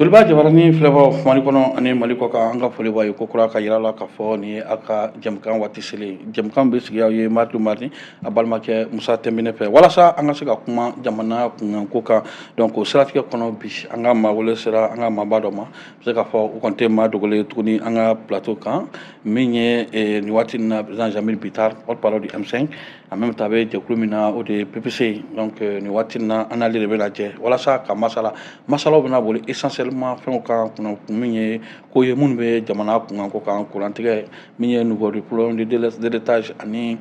Joliba Jabaranin filɛbaaw, Mali kɔnɔ ani Mali kɔ kan, an ka foli b'a ye ko kura ka yira la k'a fɔ nin ye aw ka jɛmukan waati selen. Jɛmukan bɛ sigi aw ye mardi mardi, a balimakɛ Musa Tɛnbinɛ fɛ, walasa an ka se ka kuma jamana kunkanko kan. Donc o siratigɛ kɔnɔ, bi an ka maa wele sera an ka maaba dɔ ma, bɛ se k'a fɔ u kɔni tɛ maa dogolen ye tuguni an ka plateau kan, min ye nin waati in na président Jeamille Bittar, porte-parole du M5. En même temps, a bɛ jɛkulu min na, o de ye PPC. Donc nin waati in na, an n'ale de bɛna jɛ walasa ka masala. Masalaw bɛna boli essentiellement fɛnw kan kunna min ye ko ye minnu bɛ jamana kunkanko kan, kurantigɛ min ye nouveau diplôme de délestage ani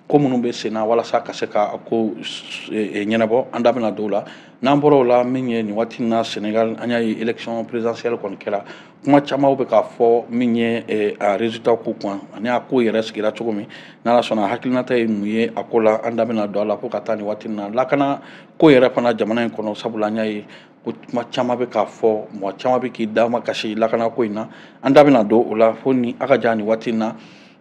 ko minnu bɛ sen na walasa ka se ka ko ɲɛnabɔ. An da bɛna don o la. N'an bɔra o la, min ye nin waati in na Sénégal, an y'a ye élection présidentielle kɔni kɛra, kuma caman bɛ k'a fɔ min ye a résultat ko kan ani a ko yɛrɛ sigira cogo min. N'Ala sɔnna, hakilinata ye mun ye a ko la, an da bɛna don a la. Fo ka taa nin waati in na lakana ko yɛrɛ fana jamana in kɔnɔ, sabula an y'a ye ko kuma caman bɛ k'a fɔ, mɔgɔ caman bɛ k'i da ma kasi lakana ko in na. An da bɛna don o la. Fo ni a ka jan nin waati in na,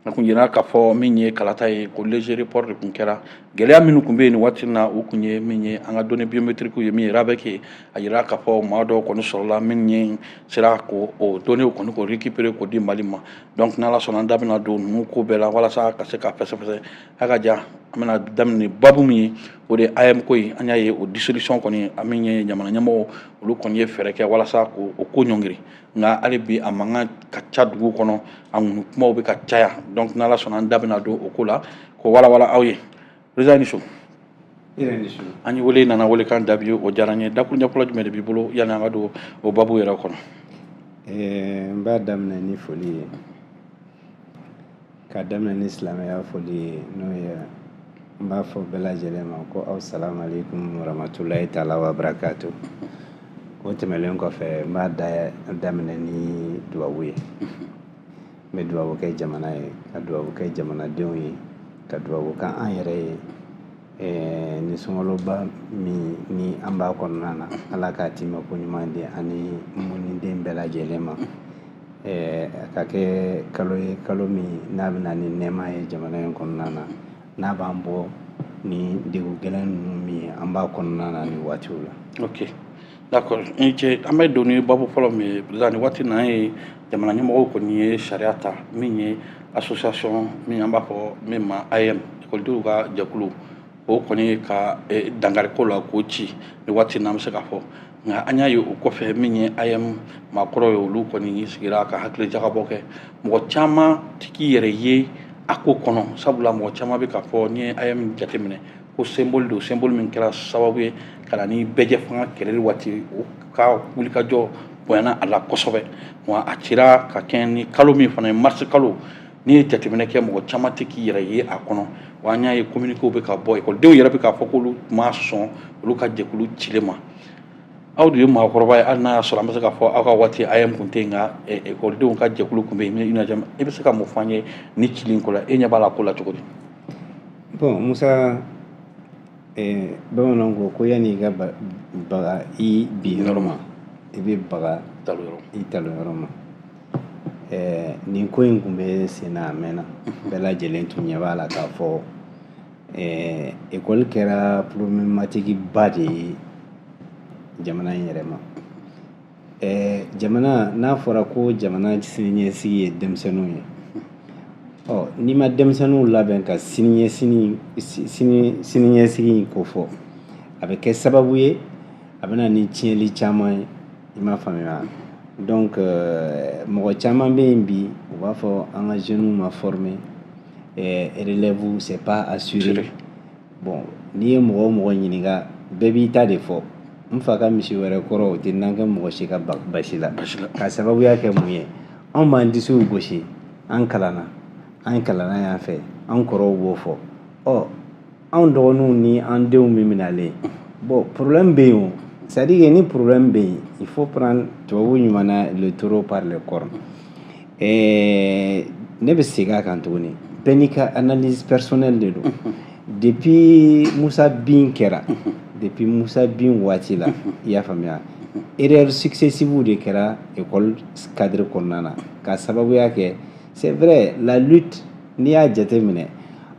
a kun yira k'a fɔ min ye kalata ye, ko léger report de kun kɛra. Gɛlɛya minnu kun bɛ yen nin waati in na, o kun ye min ye an ka données biométriques ye, min ye RAVEC ye. A yira k'a fɔ maa dɔw kɔni sɔrɔla min ye sera k'o o données kɔni k'o récupérer k'o di Mali ma. Donc n'Ala sɔnna, an da bɛna don ninnu ko bɛɛ la walasa ka se ka fɛsɛfɛsɛ. A ka jan, an bɛna daminɛ ni babu min ye, o de ye AEEM ko ye. An y'a ye o dissolution kɔni, min ye jamana ɲɛmɔgɔw olu kɔni ye fɛɛrɛ kɛ walasa k'o ko ɲɔngiri, nka hali bi a mankan ka ca dugu kɔnɔ, a ŋunu kumaw bɛ ka caya. Donc n'Ala sɔnna, an da bɛna don o ko la k'o walawala aw ye. Président, ni su. An ye wele nana wele kan jaabi, o diyara n ye. Dakuruɲɛ fɔlɔ jumɛn de b'i bolo yanni an ka don o babu yɛrɛ kɔnɔ? N b'a daminɛ ni foli ye, ka daminɛ ni silamɛya foli ye, n'o ye n b'a fɔ bɛɛ lajɛlen ma ko aw salamu aleykum warahmatulahi taala wa barakatu. O tɛmɛnen kɔfɛ, n b'a daminɛ ni dubabu ye. N bɛ dubabu kɛ jamana ye, ka dubabu kɛ jamanadenw ye, ka dubabu kɛ an yɛrɛ ye. Ni sunkaloba min ni an b'a kɔnɔna na, Ala k'a timɛ ko ɲuman di ani mɔniden bɛɛ lajɛlen ma, ka kɛ kalo ye, kalo min n'a bɛ na ni nɛɛma ye jamana in kɔnɔna na, n'a b'an bɔ ni degun gɛlɛn ninnu min ye an b'a kɔnɔna na nin waatiw la. Ok, d'accord, i ce. An bɛ don ni babu fɔlɔ min ye, président, nin waati na, an ye jamana ɲɛmɔgɔw kɔni ye sariya ta min ye association min an b'a fɔ min ma AEEM, ekɔlidenw ka jɛkulu, o kɔni ka dankari ko la k'o ci nin waati na, an bɛ se k'a fɔ. Nka an y'a ye o kɔfɛ, min ye AEEM maakɔrɔ ye, olu kɔni sigira ka hakili jagabɔ kɛ. Mɔgɔ caman ti k'i yɛrɛ ye a ko kɔnɔ, sabula mɔgɔ caman bɛ k'a fɔ n'i ye AEEM jateminɛ ko symbole don, symbole min kɛra sababu ye ka na ni bɛɛjɛ fanga kɛlɛli waati, o ka wulikajɔ bonyana a la kosɛbɛ. Wa a cira ka kɛɲɛ ni kalo min fana ye, mars kalo. N'i ye jateminɛ kɛ, mɔgɔ caman tɛ k'i yɛrɛ ye a kɔnɔ. Wa an y'a ye communiqué bɛ ka bɔ, ekɔlidenw yɛrɛ bɛ k'a fɔ k'olu ma sɔn olu ka jɛkulu cilen ma. Aw de ye maakɔrɔba ye, hali n'a y'a sɔrɔ an bɛ se k'a fɔ aw ka waati AEEM kun tɛ yen, nka ekɔlidenw ka jɛkulu kun bɛ yen. I bɛ se ka mun fɔ an ye ni cili in ko la? E ɲɛ b'a la ko la cogo di? Bon Musa, bamananw ko ko yanni i ka baga i bin yɔrɔ ma, i bɛ baga i talon yɔrɔ ma. Nin ko in kun bɛ sen na a mɛnna, bɛɛ lajɛlen tun ɲɛ b'a la k'a fɔ ekɔli kɛra problématique ba de ye jamana in yɛrɛ ma. Jamana n'a fɔra ko jamana siniɲɛsigi ye denmisɛnninw ye, ɔ n'i ma denmisɛnninw labɛn ka siniɲɛsigi in ko fɔ, a bɛ kɛ sababu ye a bɛ na ni tiɲɛli caman ye. I m'a faamuya? Donc mɔgɔ caman bɛ yen bi, u b'a fɔ an ka jeunes ma former, relève c'est pas assuré. Bon, n'i ye mɔgɔ o mɔgɔ ɲininka, bɛɛ b'i ta de fɔ. N fa ka misi wɛrɛ kɔrɔ, o tɛ nan kɛ mɔgɔ si ka basi la. Ka sababuya kɛ mun ye? Anw b'an disiw gosi, an kalanna, an kalanna yan fɛ, an kɔrɔw b'o fɔ. Ɔ anw dɔgɔninw ni an denw min bɛnalen, bon, problème bɛ yen o. C'est à dire que ni problème bɛ yen, il faut prendre, tubabu ɲuman na, le taureau par les cornes. Ne bɛ segin a kan tuguni, bɛɛ n'i ka analyse personnelle de don. Depuis Musa bin kɛra, depuis Musa bin waati la, i y'a faamuya, erreur successive de kɛra école cadre kɔnɔna na. Ka sababuya kɛ, c'est vrai, la lutte, n'i y'a jateminɛ,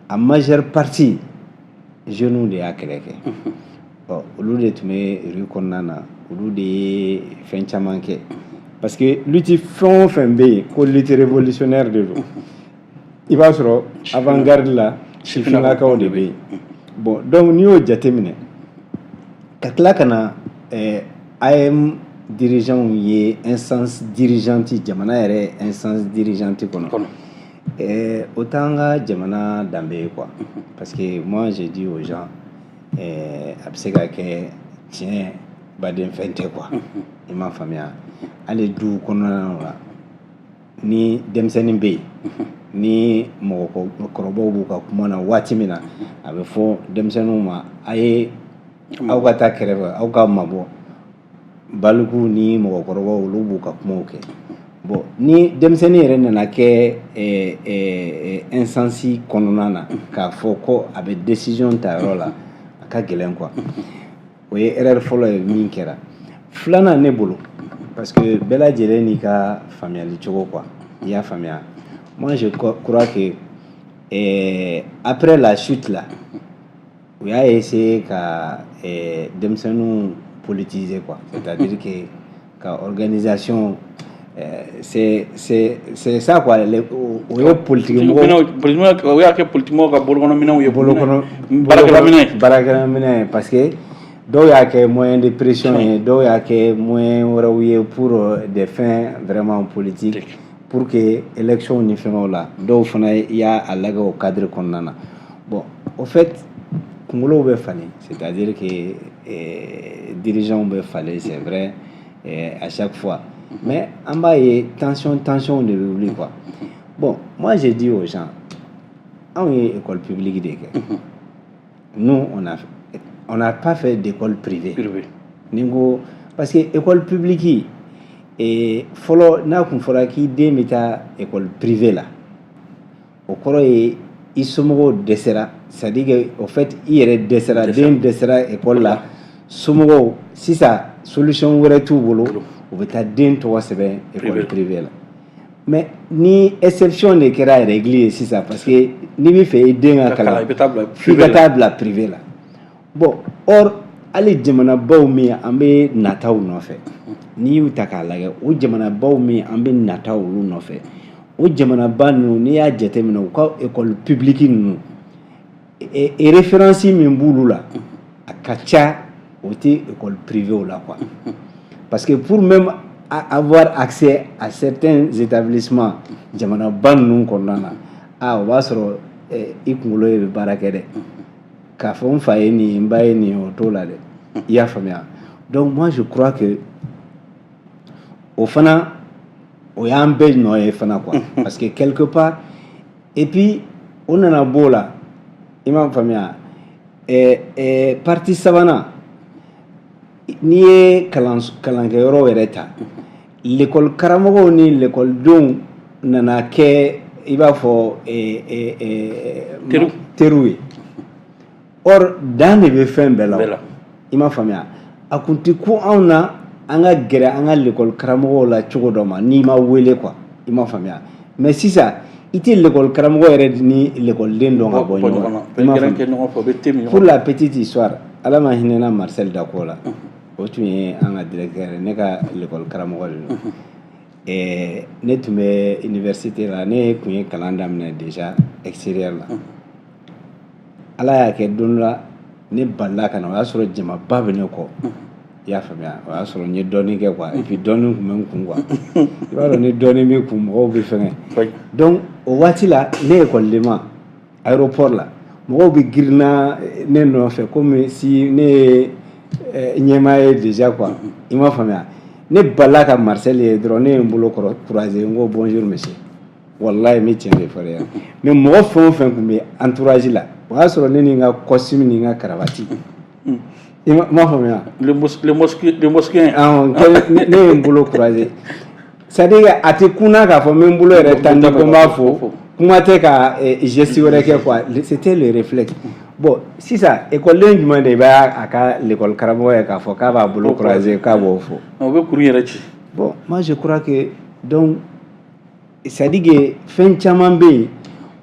a majeure partie jeunes de y'a kɛlɛ kɛ. Ɔ olu de tun bɛ rue kɔnɔna na, Olu de ye fɛn caman kɛ, parce que lutte fɛn o fɛn bɛ yen ko lutte révolutionnaire de don, i b'a sɔrɔ avant-garde la, sifinnakaw de bɛ yen. Bon, donc n'i y'o jateminɛ ka tila ka na AEEM dirigeants ye, instance dirigeante, jamana yɛrɛ instance dirigeante kɔnɔ, o t'an ka jamana danbe ye quoi. Parce que moi, j'ai dit aux gens, a bɛ se ka kɛ tiɲɛ baden fɛn tɛ quoi, i m'a faamuya? Hali duw kɔnɔna la, ni denmisɛnnin bɛ yen, ni mɔgɔkɔrɔbaw b'u ka kuma na waati min na, a bɛ fɔ denmisɛnninw ma: a ye aw ka taa kɛrɛfɛ, aw ka mabɔ baliku ni mɔgɔkɔrɔbaw, olu b'u ka kumaw kɛ. Bon, ni denmisɛnnin yɛrɛ nana kɛ instance kɔnɔna na k'a fɔ ko a bɛ décision ta yɔrɔ la, a ka gɛlɛn quoi. O ye erreur fɔlɔ ye min kɛra. Filanan, ne bolo, parce que bɛɛ lajɛlen n'i ka faamuyali cogo quoi, i y'a faamuya? Moi, je crois que après la chute là, u y'a essayé ka denmisɛnninw politiser quoi, c'est-à-dire que ka organisation, c'est ça quoi, o ye politique mɔgɔw, o y'a kɛ politique mɔgɔw ka bolokɔnɔminɛnw ye. Bolokɔnɔ baarakɛlaminɛ. Baarakɛlaminɛ, parce que dɔw y'a kɛ moyen de pression ye, dɔw y'a kɛ moyen wɛrɛw ye pour des fins vraiment politiques, pour que élection ni fɛngɛw la, dɔw fana y'a a lajɛ o cadre kɔnɔna na. Bon, au fait, kunkolow bɛ falen, c'est-à-dire que dirigeants bɛ falen, c'est vrai, à chaque fois, mais an b'a ye tension de bɛ wuli quoi. Bon, moi, j'ai dit aux gens, anw ye école publique de kɛ. Nous, on n'a pas fait d'école privée. Ni ko parce que école publique fɔlɔ, n'a kun fɔra k'i den bɛ taa école privée la, o kɔrɔ ye i somɔgɔw dɛsɛra, c'est à dire que au fait i yɛrɛ dɛsɛra, den dɛsɛra école la, somɔgɔw sisan solution wɛrɛ t'u bolo, u bɛ taa den tɔgɔ sɛbɛn école privée la. Mais ni exception de kɛra règle ye sisan, parce que n'i bɛ fɛ i den ka kalan, f'i ka taa bila privé la. Bon, or hali jamanabaw min an bɛ nataw nɔfɛ, n'i y'u ta k'a lajɛ, o jamanabaw min an bɛ nata olu nɔfɛ, o jamanaba ninnu, n'i y'a jateminɛ, u ka école publique ninnu et référence min b'olu la, a ka ca, o tɛ école privée la quoi. Parce que pour même avoir accès à certains établissements jamanaba ninnu kɔnɔna na, ah, o b'a sɔrɔ i kunkolo de bɛ baara kɛ dɛ, k'a fɔ n fa ye nin ye, n ba ye nin ye, o t'o la dɛ, i y'a faamuya? Donc moi, je crois que o fana, o y'an bɛɛ nɔ ye fana quoi, parce que quelque part, et puis o nana b'o la, i m'a faamuya? Partie sabanan, n'i ye kalankɛyɔrɔ yɛrɛ ta, l'école karamɔgɔw ni l'écoledenw nana kɛ i b'a fɔ teriw ye. Or dan de bɛ fɛn bɛɛ la, i m'a faamuya? A kun tɛ ku anw na an ka gɛrɛ an ka l'école karamɔgɔw la cogo dɔ ma n'i ma wele quoi, i m'a faamuya? Mais sisan, i tɛ l'école karamɔgɔ yɛrɛ ni l'écoleden dɔn ka bɔ ɲɔgɔn na, i m'a faamuya? Pour la petite histoire, Ala ma hinɛna Marcel Dako la, o tun ye an ka directeur ye, ne ka l'école karamɔgɔ de don. Ne tun bɛ université la, ne tun ye kalan daminɛ déjà extérieur la. Ala y'a kɛ, don dɔ la, ne balila ka na, o y'a sɔrɔ jamaba bɛ ne kɔ, i y'a faamuya? O y'a sɔrɔ n ye dɔɔnin kɛ quoi, et puis dɔɔnin tun bɛ n kun quoi. I b'a dɔn, ni dɔɔnin b'i kun, mɔgɔw bɛ fɛngɛ. Donc o waati la, ne ekɔliden ma, aéroport la, mɔgɔw bɛ girinna ne nɔfɛ comme si ne ye ɲɛmaa ye déjà quoi, i m'a faamuya? Ne balila ka Marcel ye dɔrɔn, ne ye n bolo kɔrɔ croiser, n ko: "Bonjour monsieur." Walayi, n bɛ tiɲɛ de fɔ dɛ. Mais mɔgɔ fɛn o fɛn tun bɛ entourage la, o y'a sɔrɔ ne ni n ka costume ni n ka cravate, i m'a faamuya? Le mosquée. Ne ye n bolo croiser, c'est à dire que a tɛ kunna k'a fɔ n bɛ n bolo yɛrɛ tan ni ko n b'a fo, kuma tɛ ka geste wɛrɛ kɛ quoi, c'était le réflexe. Bon, sisan ekɔliden jumɛn de b'a a ka l'école karamɔgɔ ye k'a fɔ k'a b'a bolo croiser k'a b'o fo? O bɛ kuru yɛrɛ ci. Bon, moi, je crois que donc, c'est à dire que fɛn caman bɛ yen,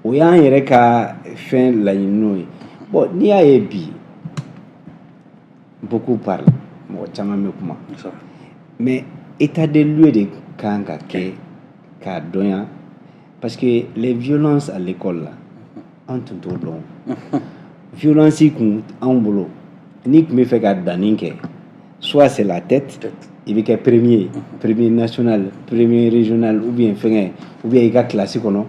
o y'an yɛrɛ ka fɛn laɲininiw ye. Bon, n'i y'a ye bi, beaucoup parlent, mɔgɔ Mɔgɔ caman bɛ kuma, mais état des lieux de kan ka kɛ k'a dɔnya, parce que les violences à l'école là, an tun t'o dɔn. Violence kun anw bolo, n'i tun bɛ fɛ ka danni kɛ, soit c'est la tête, i bɛ kɛ premier, premier national, premier régional, ou bien fɛngɛ, ou bien i ka classe kɔnɔ,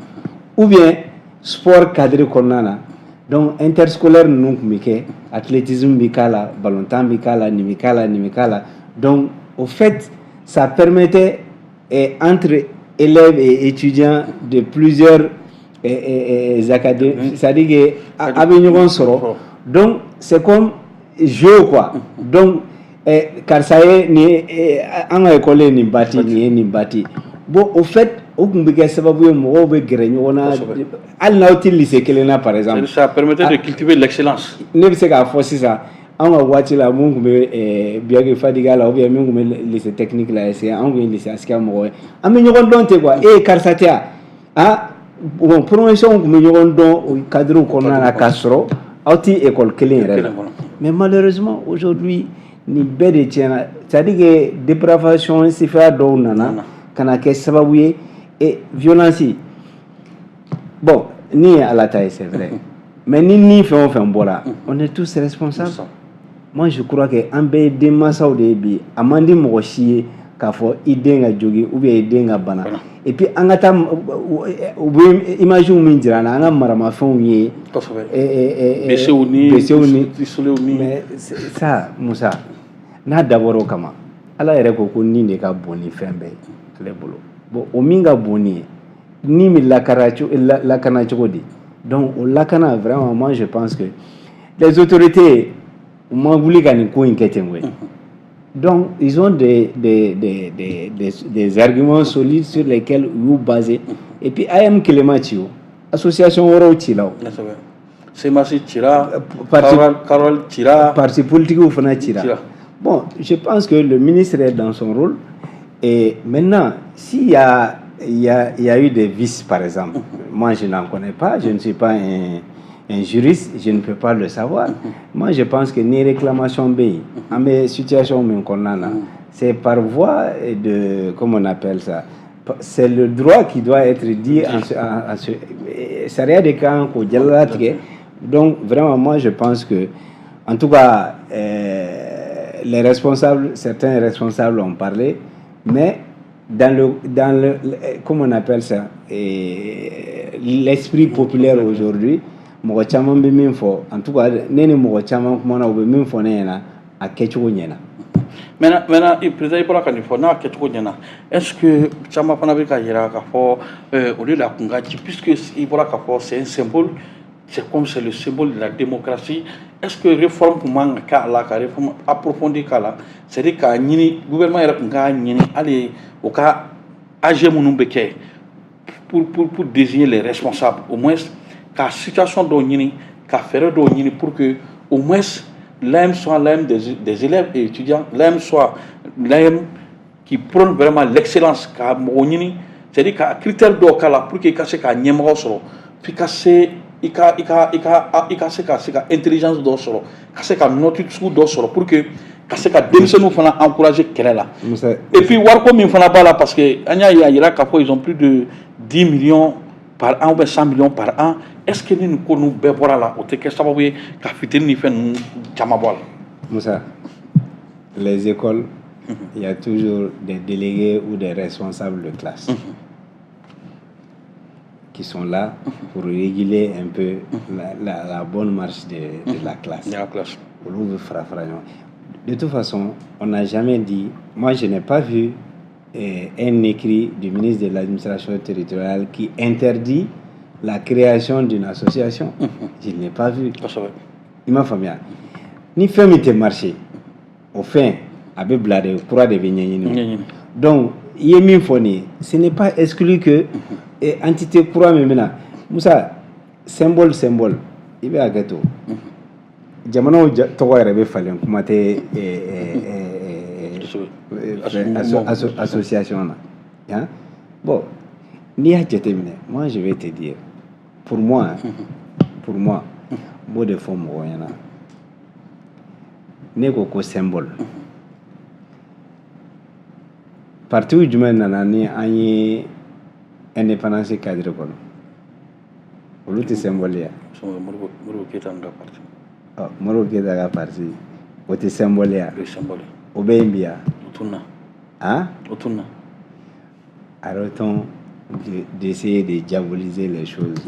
ou bien sport cadre kɔnɔna na. Donc interscolaire ninnu tun bɛ kɛ, athlétisme bɛ k'a la, ballontan bɛ k'a la, nin bɛ k'a la, nin bɛ k'a la. Donc au fait, ça permettait entre élèves et étudiants de plusieurs académies, c'est-à-dire que a bɛ ɲɔgɔn sɔrɔ. Donc c'est comme jeu quoi. Donc karisa ye nin, an ka école ye nin bati, nin ye nin bati. Bon, au fait, o tun bɛ kɛ sababu ye mɔgɔw bɛ gɛrɛ ɲɔgɔn na, hali n'aw tɛ lycée kelen na, par exemple. Ça permettait de cultiver l'excellence. Ne bɛ se k'a fɔ sisan, anw ka waati la, mun tun bɛ Biyaki Fadiga la, ou bien min tun bɛ lycée technique la, est-ce que anw tun ye lycée Askia mɔgɔ ye, an bɛ ɲɔgɔn dɔn ten quoi. E ye karisa tɛ yan? Ah bon, promotion tun bɛ ɲɔgɔn dɔn o cadre kɔnɔna na, k'a sɔrɔ aw tɛ école kelen yɛrɛ la. Mais malheureusement, aujourd'hui, nin bɛɛ de tiɲɛna, c'est-à-dire que dépravation sifaya dɔw nana ka na kɛ sababu ye et violence. Bon, ni ye Ala ta ye, c'est vrai, mais ni fɛn o fɛn bɔra, on est tous responsables. Moi, je crois que an bɛɛ ye denmansaw de ye bi. A man di mɔgɔ si ye k'a fɔ i den ka jogi ou bien i den ka bana. Et puis an ka taa, u bɛ image min jira an na, an ka maramafɛnw ye. Besew ni besew ni pistoletw ni. Mais ça, Musa, n'a dabɔra o kama, Ala yɛrɛ ko ko nin de ka bon ni fɛn bɛɛ ye ale bolo. Bon, o min ka bon nin ye, ni bɛ lakana cogo di? Donc o lakana, vraiment, moi je pense que les autorités u ma wuli ka nin ko in kɛ ten koyi. Donc ils ont des arguments solides sur lesquels u y'u basé. Et puis AEEM kelen ma ci, o association wɛrɛw ci la o. CMAS cira, CAROL cira. Parti politique fana cira. Bon, je pense que le ministre est dans son rôle. Et maintenant, s'il y a, il y a, il y a eu des vices, par exemple, moi je n'en connais pas, je ne suis pas un juriste, je ne peux pas le savoir. Moi, je pense que ni réclamation bɛ yen, an bɛ situation min kɔnɔna na, c'est par voie de, comment on appelle ça, c'est le droit qui doit être dit en ce sariya de kan k'o jalalatigɛ. Donc vraiment, moi je pense que, en tout cas, les responsables, certains responsables ont parlé, mais dans le, comment on appelle ça, l'esprit populaire aujourd'hui, mɔgɔ caman bɛ min fɔ, en tout cas ne ni mɔgɔ caman kumana, u bɛ min fɔ ne ɲɛna, a kɛcogo ɲɛna. Maintenant, président, i bɔra ka nin fɔ, n'a kɛcogo ɲɛna, est ce que caman fana bɛ ka yira k'a fɔ olu de la kun ka ci, puisque i bɔra k'a fɔ c'est un symbole, c'est comme c'est le symbole de la démocratie, est ce que réforme kun man ka kɛ a la, ka réforme approfondie k'a la, c'est à dire k'a ɲini gouvernement yɛrɛ kun k'a ɲini hali o ka AG minnu bɛ kɛ pour désigner les responsables, au moins ka situation dɔw ɲini, ka fɛɛrɛ dɔw ɲini pour que au moins l'AEEM soit l'AEEM des élèves et étudiants, l'AEEM soit l'AEEM qui prône vraiment l'excellence, ka mɔgɔ ɲini, c'est-à-dire ka critère dɔw k'a la pour que i ka se ka ɲɛmɔgɔ sɔrɔ, f'i ka se i ka se ka intelligence dɔ sɔrɔ, ka se ka note sugu dɔ sɔrɔ pour que ka se ka denmisɛnninw fana encourager kɛlɛ la. Et puis wariko min fana b'a la, parce que an y'a ye a yira k'a fɔ ils ont plus de 10 millions par an ou bien 100 millions par an. Est-ce que ni nin ko ninnu bɛɛ bɔra la, o tɛ kɛ sababu ye ka fitini ni fɛn ninnu caman bɔ a la? Moussa, les écoles, il y a toujours des délégués ou des responsables de classe qui sont là pour réguler un peu la bonne marche de la classe. De la classe. Olu bɛ fara fara ɲɔgɔn. De toute façon, on n'a jamais dit, moi je n'ai pas vu un écrit du ministre de l'administration territoriale qui interdit la création d'une association. Je ne l'ai pas vu. I m'a faamuya? Ni fɛn min tɛ marché, o fɛn a bɛ bila de, kura de bɛ ɲɛɲini. Donc i ye min fɔ nin ye, ce n'est pas exclu que entité kura min bɛna. Musa, symbole, symbole, i bɛ hakɛ to. Jamanaw tɔgɔ yɛrɛ bɛ falen, kuma tɛ association na. Hein? Bon, n'i y'a jateminɛ, moi je vais te dire, pour moi, pour moi, n b'o de fɔ mɔgɔw ɲɛna. Ne ko ko symbole. Parti jumɛn nana ni an ye indépendance cadre kɔnɔ? Olu tɛ symbole ya? Modibo Keita ka parti. Ɔ, Modibo Keita ka parti, o tɛ symbole ya? O ye symbole. O bɛ yen bi ya? O tunna. Hein? O tunna. Arrêtons d'essayer de diaboliser les choses.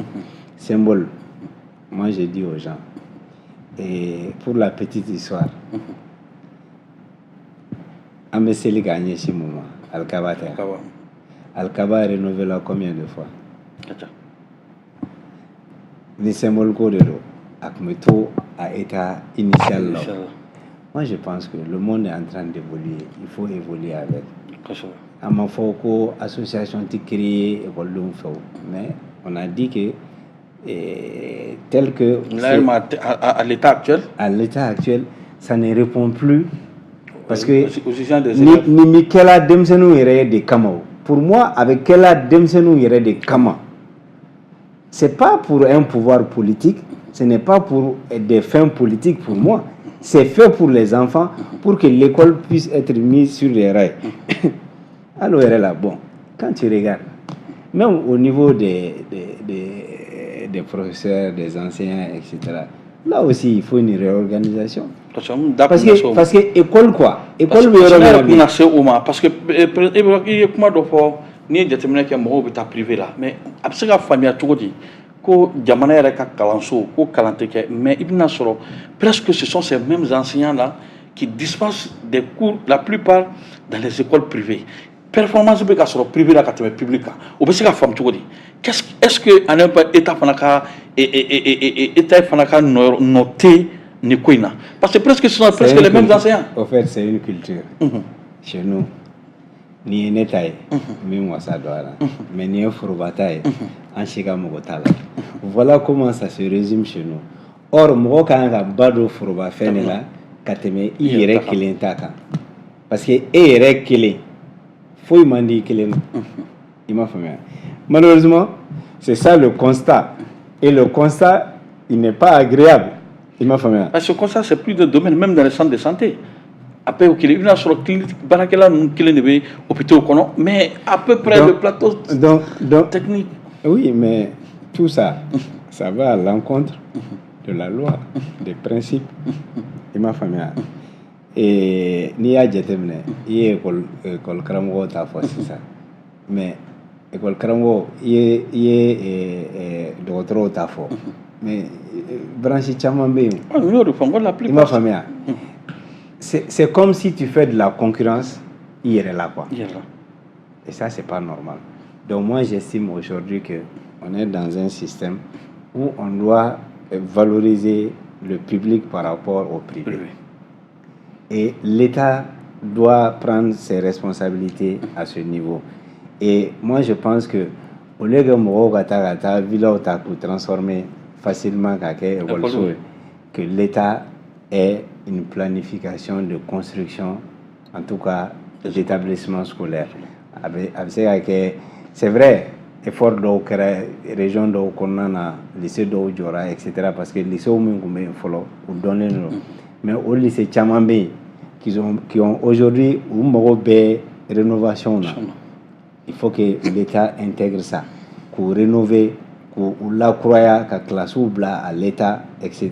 Symbole, moi j'ai dit aux gens, et pour la petite histoire, an bɛ seli k'an ɲɛsin mun ma? Alikaba tɛ? Kaba. Alikaba rénové la combien de fois? Ka ca. Ni symbole ko de don, a tun bɛ to à état initial la. Initial. Moi je pense que le monde est en train d'évoluer, il faut évoluer avec. Kosɛbɛ. An ma fɔ ko association tɛ créer ekɔlidenw fɛ o, mais on a dit que tel que Là, à l'état actuel, à l'état actuel, ça ne répond plus parce que aux exigences des ni élèves. Ni mi kɛla denmisɛnninw yɛrɛ de kama o, pour moi a bɛ kɛla denmisɛnninw yɛrɛ de kama. C'est pas pour un pouvoir politique, ce n'est pas pour des fins politiques. Pour moi, c'est fait pour les enfants, pour que l'école puisse être mise sur les rails. Alors yɛrɛ la, bon, quand tu regardes même au niveau des professeurs, des enseignants, etc., là aussi il faut une réorganisation. Parce que n da Parce kun na se que o ma. Parce que école quoi, école bɛ yɔrɔ ne min na yɛrɛ bi kun na se o ma, parce que i ye kuma dɔ fɔ, n'i ye jateminɛ kɛ, mɔgɔw bɛ taa privé la, mais a bɛ se ka faamuya cogo di ko jamana yɛrɛ ka kalanso ko kalan tɛ kɛ, mais i bɛna sɔrɔ presque ce sont ces mêmes enseignants là qui dispensent des cours, la plupart, dans les écoles privées. Performance bɛ ka sɔrɔ privé la ka tɛmɛ public kan. O bɛ se ka faamu cogo di? Est-ce que ani état fana ka état fana ka nɔ tɛ nin ko in na? Parce que presque ce sont C'est presque une les mêmes culture. enseignants. Au fait, c'est une culture. Chez nous, n'i ye ne ta ye, n bɛ n wasa don a la. Mais n'i ye foroba ta ye, an si ka mɔgɔ t'a la. Voilà comment ça se résume chez nous. Or, mɔgɔ kan ka ba don foroba fɛn de la ka tɛmɛ i I yɛrɛ yɛrɛ ta kan. Kelen ta kan. Parce que e yɛrɛ kelen, foyi man di i kelen na. I m'a faamuya. Malheureusement, c'est ça le constat. Et le constat, il n'est pas agréable. I m'a faamuya. Parce que comme ça, c'est plus de domaine, même dans les centres de santé. Après, o kelen, i bɛna sɔrɔ clinique baarakɛla ninnu kelen de bɛ hôpitaux kɔnɔ, mais à peu près Donc- le plateau Donc, technique. Oui, mais tout ça, ça va à l'encontre de la loi, des principes. I m'a faamuya. Et n'i y'a jateminɛ, i ye école karamɔgɔw ta fɔ sisan, mais école karamɔgɔ, i ye dɔgɔtɔrɔw ta fɔ, mais branche caman bɛ yen. Ah, n y'o de fɔ n ko la I m'a plupart. faamuya. C'est comme si tu fais de la concurrence i yɛrɛ la quoi. I yɛrɛ la. Et ça, c'est pas normal. Donc moi, j'estime aujourd'hui que on est dans un système où on doit valoriser le public par rapport au privé. Privé. Et l'État doit prendre ses responsabilités à ce niveau. Et moi, je pense que au lieu que mɔgɔw ka taa villa ta k'u transformer facilement ka kɛ école ye, que l'État ait une planification de construction, en tout cas d'établissement scolaire. A bɛ se ka kɛ, c'est vrai, effort dɔw kɛra région dɔw kɔnɔna na, lycée dɔw jɔra, etc., parce que lycée min tun bɛ yen fɔlɔ, u dɔnnen don, mais o lycée caman bɛ yen qui ont aujourd'hui, u mago bɛ rénovation na. Il faut que l'État intègre ça, k'u rénover, k'u lakuraya, ka classes bila à l'état, etc.,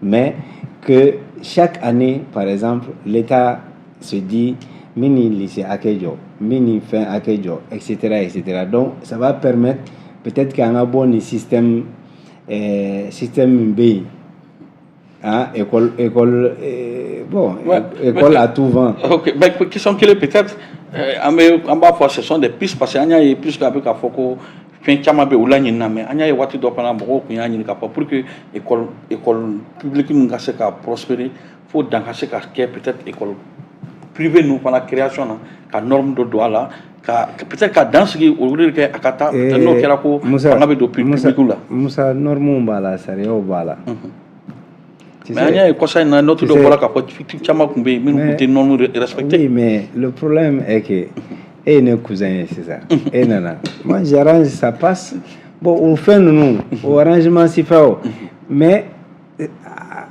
mais que chaque année, par exemple, l'État se dit n bɛ nin lycée hakɛ jɔ, n bɛ nin fɛn hakɛ jɔ, etc., etc. Donc ça va permettre peut-être qu'an ka bɔ nin système min bɛ yen, hein, école bon, Ouais, école mais- à tout vent. Ok, mais question kelen peut-être, an b'a fɔ ce sont des pistes, parce que an y'a ye puisque a bɛ k'a fɔ ko fɛn caman bɛ yen u laɲinina, mais an y'a ye waati dɔ fana mɔgɔw tun y'a ɲini k'a fɔ pour que école publique ninnu ka se ka prospérer, fo dan ka se ka kɛ peut-être école privée ninnu fana création na, ka norme dɔ don a la, ka peut-être ka dan sigi o de kɛ a ka taa peut-être n'o kɛra ko Musa, fanga bɛ don Musa, public la. Musa, norme b'a la, sariyaw b'a la. Tu Mais an y'a ye kɔsa in na note dɔ bɔra k'a fɔ caman tun bɛ yen minnu tun tɛ norme respecté. Oui, mais le problème est que e ye ne cousin ye sisan, e nana, moi j'arrange, ça passe. Bon, o fɛn ninnu, o arrangement si fɛ o, mais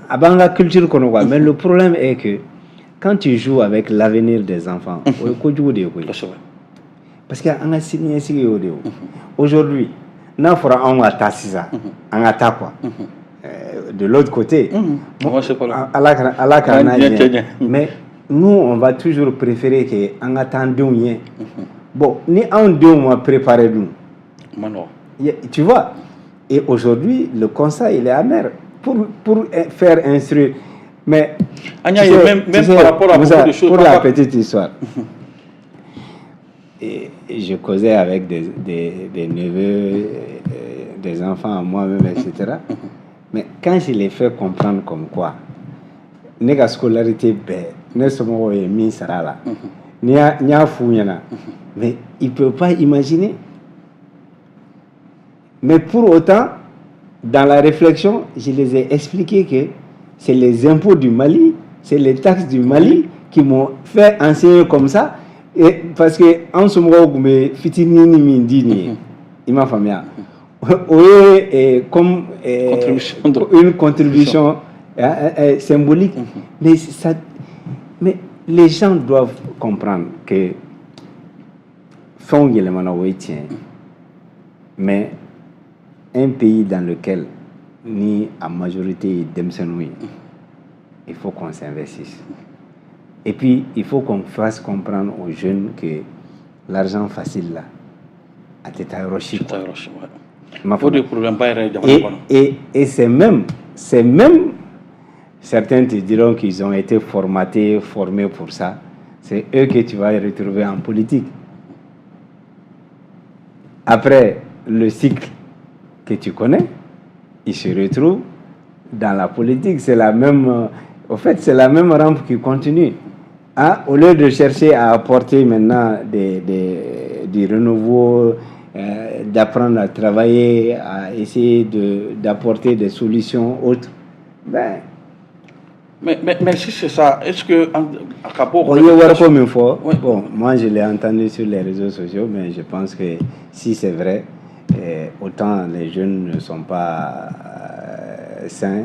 a b'an ka culture kɔnɔ quoi. Mais le problème est que quand tu joues avec l'avenir des enfants, o ye kojugu de ye koyi. Kosɛbɛ. Parce que an ka siniɲɛsigi y'o de ye. Aujourd'hui, n'a fɔra anw ka taa sisan, an ka taa quoi, de l'autre côté, Ala kana, Ala k'an n'a ɲɛ, mais nous, on va toujours préférer que an ka taa an denw ɲɛ. Bon, ni anw denw ma préparer dun, tu vois? Et aujourd'hui, le constat, il est amer. Pour faire instruire, mais tu sais, même par rapport à Moussa, beaucoup de choses. Pour la petite histoire, et je causais avec des neveux, des enfants à moi-même, etc. Mais quand je les fais comprendre comme quoi, ne ka scolarité bɛɛ, ne somɔgɔw ye min sara la, n'i y'a f'u ɲɛna, mais ils peuvent pas imaginer. Mais pour autant, dans la réflexion, je les ai expliqué que c'est les impôts du Mali, c'est les taxes du Mali qui m'ont fait enseigner comme ça. Et parce que an somɔgɔw tun bɛ fitinin min di nin ye, i m'a faamuya, o ye comme une contribution symbolique. Mais ça, mais les gens doivent comprendre que fɛnw yɛlɛmana, o ye tiɲɛ ye, mais un pays dans lequel ni a majorité ye denmisɛnninw ye, il faut qu'on s'investisse. Et puis, il faut qu'on fasse comprendre aux jeunes que l'argent facile là, a tɛ taa yɔrɔ si. Taa yɔrɔ si. O de ye problème ba yɛrɛ ye jamana kɔnɔ. Et c'est même, certains te diront qu'ils ont été formatés, formés pour ça. C'est eux que tu vas retrouver en politique. Après le cycle que tu connais, ils se retrouvent dans la politique. C'est la même, au fait, c'est la même rampe qui continue. Hein? Au lieu de chercher à apporter maintenant du renouveau, d'apprendre à travailler, à essayer d'apporter des solutions autres, ben, Mais si c'est ça, est-ce que à Bon, bon, moi je l'ai entendu sur les réseaux sociaux, mais je pense que si c'est vrai, autant les jeunes ne sont pas sains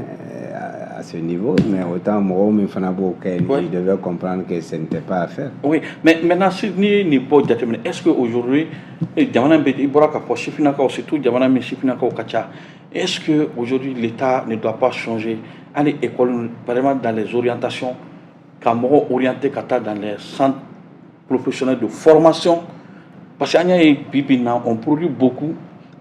à ce niveau, mais autant mɔgɔw min fana b'o kɛ, ils devaient comprendre que ce n'était pas à faire. Oui, mais maintenant, si ni nin bɔ jateminɛ, est-ce que aujourd'hui jamana bɛ, i bɔra k'a fɔ sifinnakaw, surtout jamana min sifinnakaw ka ca, est-ce que aujourd'hui l'État ne doit pas changer hali école, vraiment dans les orientations, ka mɔgɔw orienter ka taa dans les centres professionnels de formation? Parce que an y'a ye bi bi in na, on produit beaucoup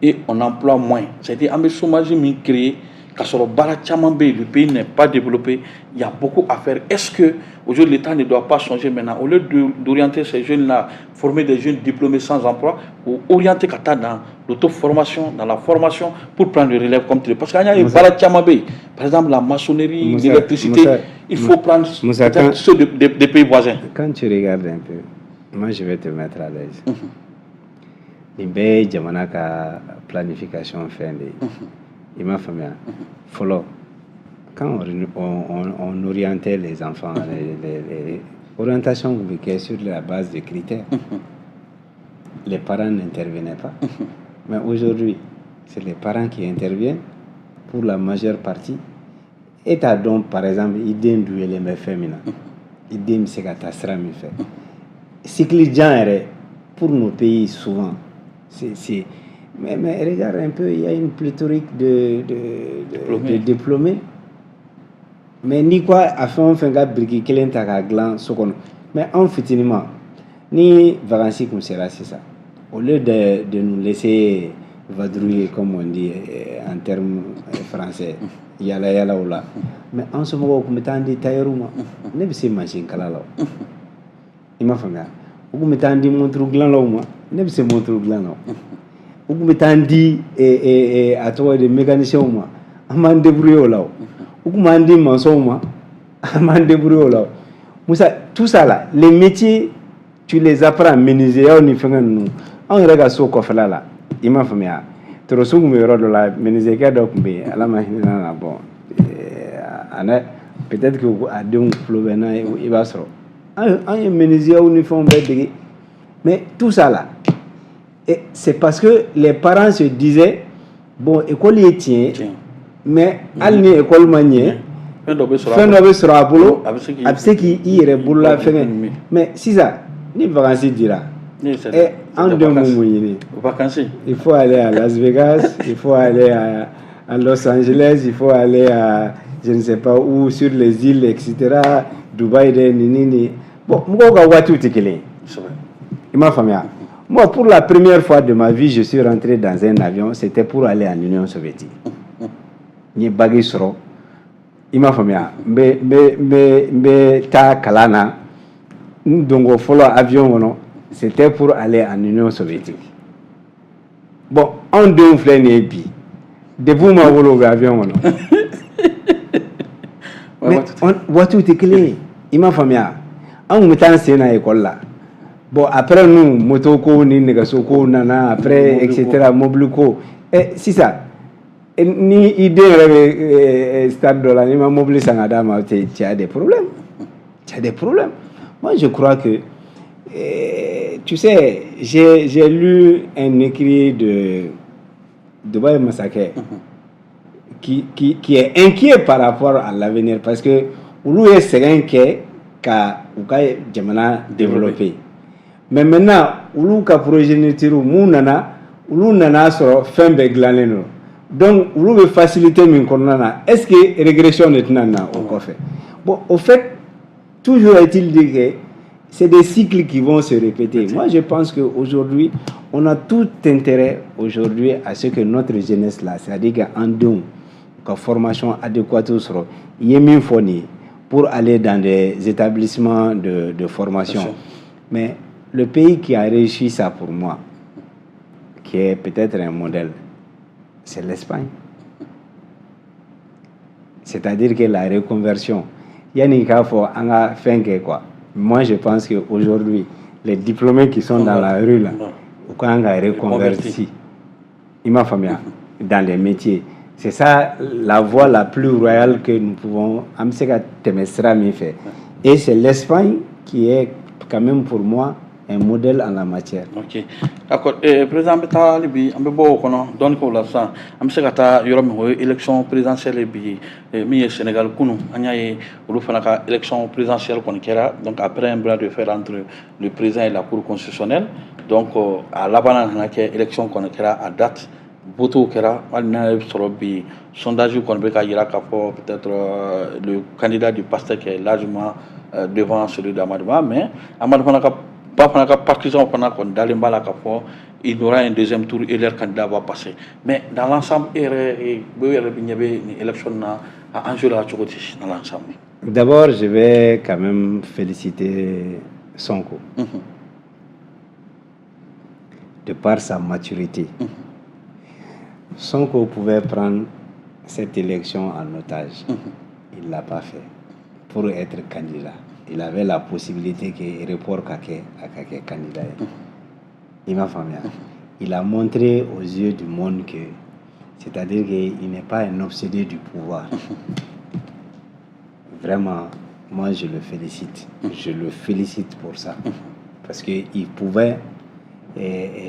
et on emploie moins, c'est-à-dire an bɛ chômage min créer k'a sɔrɔ baara caman bɛ yen, le pays n'est pas développé, il y a beaucoup à faire. Est-ce que aujourd'hui l'État ne doit pas changer maintenant, au lieu d'orienter ces jeunes-là, former des jeunes diplômés sans emploi, ou orienter ka taa dans l'auto-formation, dans la formation pour prendre le relève comme tu dis? Parce qu'an y'a ye baara caman bɛ yen, par exemple la maçonnerie, l'électricité, il faut prendre peut-être ceux des pays voisins. Quand tu regardes un peu, moi je vais te mettre à l'aise. Nin bɛɛ ye jamana ka planification fɛn de ye, i m'a faamuya? Fɔlɔ, quand on orientait les enfants, les orientations tun bɛ kɛ sur la base de critères, les parents n'intervenaient pas. Mais aujourd'hui, c'est les parents qui interviennent pour la majeure partie. E t'a dɔn, par exemple, i den duyelen bɛ fɛn min na, i den bɛ se ka taa sira min fɛ, cycle jan yɛrɛ pour nos pays souvent, c'est mais regarde un peu, il y a une pléthorique de diplômés. Mais n'i ko a fɛn o fɛn ka biriki kelen ta k'a dilan so kɔnɔ, mais anw fitininma, ni vacances kun sera sisan, au lieu de nous laisser vadrouiller, comme on dit en termes français, yala yala o la, mais an somɔgɔw tun bɛ taa an di tailleur ma. Ne bɛ se mansin kala la o, i m'a faamuya? U tun bɛ taa an di montre dilanlaw ma. Ne bɛ se montre dilan na. U tun bɛ taa an di, a tɔgɔ ye di, mécanicien ma, an b'an débrouiller o la. O u tun b'an di maçon ma, an b'an débrouiller o la. Musa, tout ça là, les métiers, tu les apprends, menuisier ni fɛngɛ ninnu. Anw yɛrɛ ka so kɔfɛla la, i m'a faamuya, toroso tun bɛ yɔrɔ dɔ la, menuisier kɛ dɔ tun bɛ yen, Ala ma hinɛ na. Bon, a peut-être que a denw tulo bɛ n'a ye, i b'a sɔrɔ an ye menuisier ni fɛnw bɛɛ dege. Mais tout ça là, et c'est parce que les parents se disaient: bon, école ye tiɲɛ ye, mais hali ni école ma ɲɛ, fɛn dɔ bɛ sɔrɔ, fɛn dɔ bɛ sɔrɔ a bolo, a bɛ se k'i yɛrɛ bolola fɛngɛ. Mais sisan, ni vacances dira Eh, anw denw b'u mun ɲini? Vacances. Il faut aller à Las Vegas, il faut aller à Los Angeles, il faut aller à je ne sais pas où, sur les îles, etc. Dubaï de nini ni. Bon, mɔgɔw ka waatiw tɛ kelen ye. C'est vrai. I m'a faamuya? Moi, pour la première fois de ma vie, je suis rentré dans un avion, c'était pour aller en Union soviétique. N ye bac sɔrɔ. I m'a faamuya? N bɛ taa kalan na. N donko fɔlɔ avion kɔnɔ, c'était pour aller en Union soviétique. Bon, anw denw filɛ nin ye bi. Depuis u ma wolo, u bɛ avion kɔnɔ. Mais waatiw tɛ kelen ye. I m'a faamuya? An tun bɛ taa an sen na école la. Bon, après nous, moto ko ni nɛgɛso ko nana après, etc., mobili ko. Eh, sisan ni i den yɛrɛ bɛ stade dɔ la, n'i ma mobili san ka d'a ma, tu as des problèmes. Tu as des problèmes. Moi, je crois que, tu sais, j'ai lu un écrit de Dubaï Masakɛ qui est inquiet par rapport à l'avenir parce que olu ye sɛgɛn kɛ ka u ka jamana développer. Mais maintenant, olu ka progéniture mun nana, olu nana sɔrɔ fɛn bɛɛ dilannen don. Donc, olu bɛ facilité min kɔnɔna na, est-ce que régression de tɛna na o kɔfɛ? Bon, au fait, toujours est-il dit que c'est des cycles qui vont se répéter. Moi, je pense qu'aujourd'hui, on a tout intérêt aujourd'hui à ce que notre jeunesse là, c'est-à-dire qu'an denw ka formation adéquate sɔrɔ, i ye min fɔ nin ye, pour aller dans des établissements de formation. Mais le pays qui a réussi ça pour moi, qui est peut-être un modèle, c'est l'Espagne. C'est-à-dire que la reconversion, yanni k'a fɔ an ka fɛn kɛ quoi. Moi, je pense qu'aujourd'hui, les diplômés qui sont dans la rue là, u kan ka reconverti. I m'a faamuya? Dans les métiers. C'est ça la voie la plus royale que nous pouvons, an bɛ se ka tɛmɛ sira min fɛ. Et c'est l'Espagne qui est quand même pour moi un modèle en la matière. Ok, d'accord. Président, an bɛ taa hali bi, an bɛ bɔ o kɔnɔ dɔɔni k'o la sisan. An bɛ se ka taa yɔrɔ min, o ye élection présidentielle bi ye. Min ye Sénégal, kunun an y'a ye olu fana ka élection présidentielle kɔni kɛra. Donc après un bras de fer entre le président et la Cour constitutionnelle, donc a laban nana kɛ élection kɔni kɛra, a date votew kɛra. Hali n'a ye sɔrɔ bi sondage kɔni bɛ ka yira k'a fɔ peut-être le candidat du PASTEF est largement devant celui d'Amadou Ba, mais Amadou fana ka ba fana ka partisan fana kɔni dalen b'a la k'a fɔ il y aura un deuxième tour et leur candidat va passer. Mais dans l'ensemble, e yɛrɛ e yɛrɛ bɛ ɲɛ bɛ nin élection na, a enjeu la cogo di dans l'ensemble? D'abord, je vais quand même féliciter Sonko. De par sa maturité. Sonko pouvait prendre cette élection en otage. Il ne l'a pas fait pour être candidat. Il avait la possibilité que report ka kɛ, a ka kɛ candidat ye. I m'a faamuya? Il a montré aux yeux du monde que, c'est-à-dire qu'il n'est pas un obsédé du pouvoir. Vraiment, moi je le félicite. Je le félicite pour ça. Parce qu'il pouvait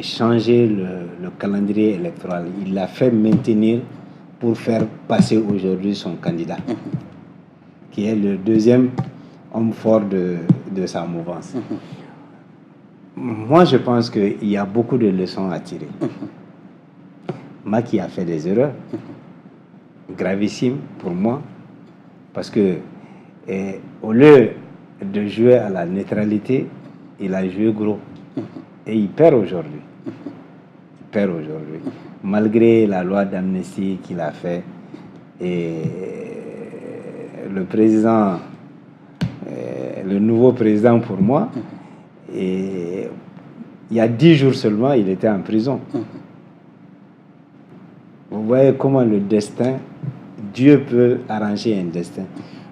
changer le calendrier électoral. Il l'a fait maintenir pour faire passer aujourd'hui son candidat, qui est le deuxième homme fort de sa mouvance. Moi, je pense qu'il y a beaucoup de leçons à tirer. Macky a fait des erreurs gravissimes pour moi, parce que au lieu de jouer à la neutralité, il a joué gros. Et il perd aujourd'hui. Il perd aujourd'hui. Malgré la loi d'amnistie qu'il a fait, et le président, le nouveau président pour moi, et il y a 10 jours seulement, il était en prison. Vous voyez comment le destin, Dieu peut arranger un destin.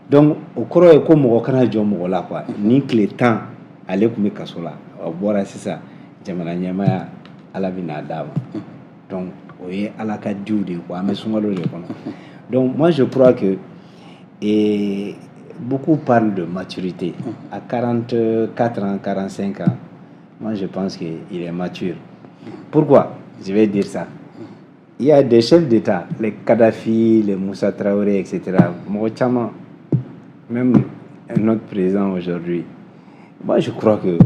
Donc, o kɔrɔ ye ko mɔgɔ kana jɔ mɔgɔ la quoi. Ni tile 10 ale tun bɛ kaso la, o bɔra sisan jamana ɲɛmaaya, Ala bɛ n'a d'a ma. Donc o ye Ala ka diw de ye quoi, an bɛ sunkalo de kɔnɔ. Donc moi je crois que, et beaucoup parlent de maturité. À 44 ans, 45 ans, moi je pense qu'il est mature. Pourquoi je vais dire ça? Il y a des chefs d'État, les Kadhafi, les Moussa Traoré, etc. Mɔgɔ caman, même notre président aujourd'hui. Moi je crois que,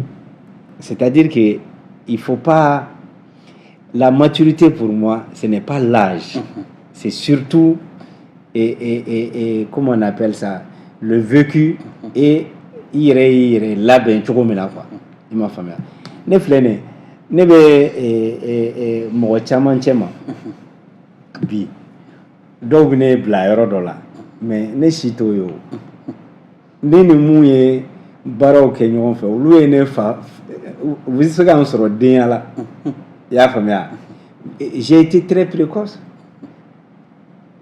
c'est-à-dire que Il faut pas, la maturité pour moi, ce n'est pas l'âge, c'est surtout et comment on appelle ça, le vécu et i yɛrɛ y'i yɛrɛ labɛn cogo min na quoi. I m'a faamuya? Ne filɛ nin ye, ne bɛ mɔgɔ caman cɛ ma bi, dɔw bɛ ne bila yɔrɔ dɔ la, mais ne si t'o ye. O ne ni mun ye baaraw kɛ ɲɔgɔn fɛ, olu ye ne fa, u bɛ se ka n sɔrɔ denya la. I y'a faamuya? J'ai été très précoce.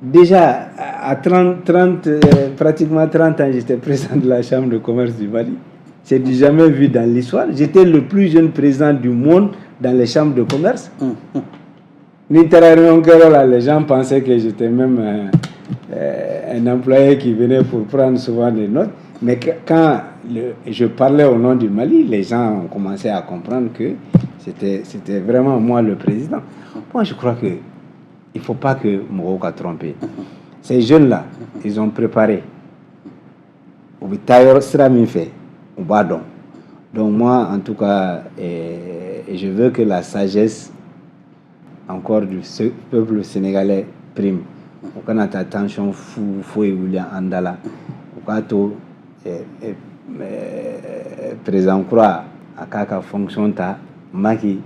Déjà, à 30, 30, pratiquement 30 ans, j'étais président de la Chambre de commerce du Mali. C'est du jamais vu dans l'histoire. J'étais le plus jeune président du monde dans les chambres de commerce. Ni là, les gens pensaient que j'étais même un employé qui venait pour prendre souvent des notes. Mais quand je parlais au nom du Mali, les gens ont commencé à comprendre que c'était vraiment moi le président. Moi, je crois que il ne faut pas que mɔgɔw ka tromper. Ces jeunes-là, ils ont préparé. U bɛ taa yɔrɔ sira min fɛ, u b'a dɔn. Donc moi, en tout cas, je veux que la sagesse encore du peuple sénégalais prime. U kana taa tension fu foyi wuli an da la. U k'a to président kura a k'a ka fonction ta, Macky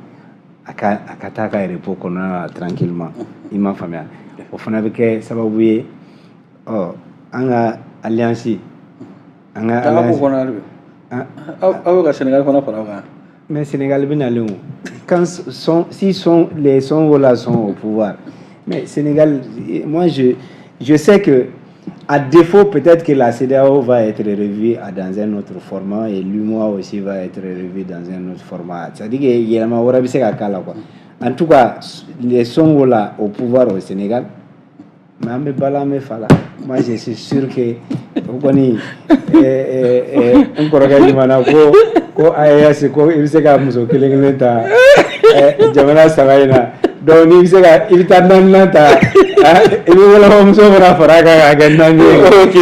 a ka taa ka repos kɔnɔna la tranquillement. I m'a faamuya? O fana bɛ kɛ sababu ye, ɔ an ka alliance, an ka alliance kɔnɔ hali bi, aw bɛ ka Sénégal fana fara o kan. Mais Sénégal bɛ nalen o. Quand sont si sont les Sonko là sont au pouvoir, mais Sénégal, moi je sais que à défaut, peut-être que la CEDEAO va être revue dans un autre format et l'UMOA aussi va être revue dans un autre format. C'est-à-dire que yɛlɛma wɛrɛ bɛ se ka k'a la quoi. En tout cas, les Sonko là au pouvoir au Sénégal, mais an bɛ bala, an bɛ fa la. Moi, je suis sûr que o kɔni, n kɔrɔkɛ ɲuman na ko AES ko i bɛ se ka muso kelen kelen ta jamana saba in na. Donc n'i bɛ se ka, i bɛ taa naaninan ta, i bɛ wolofamuso fana fara a kan k'a kɛ naani ye. Ok.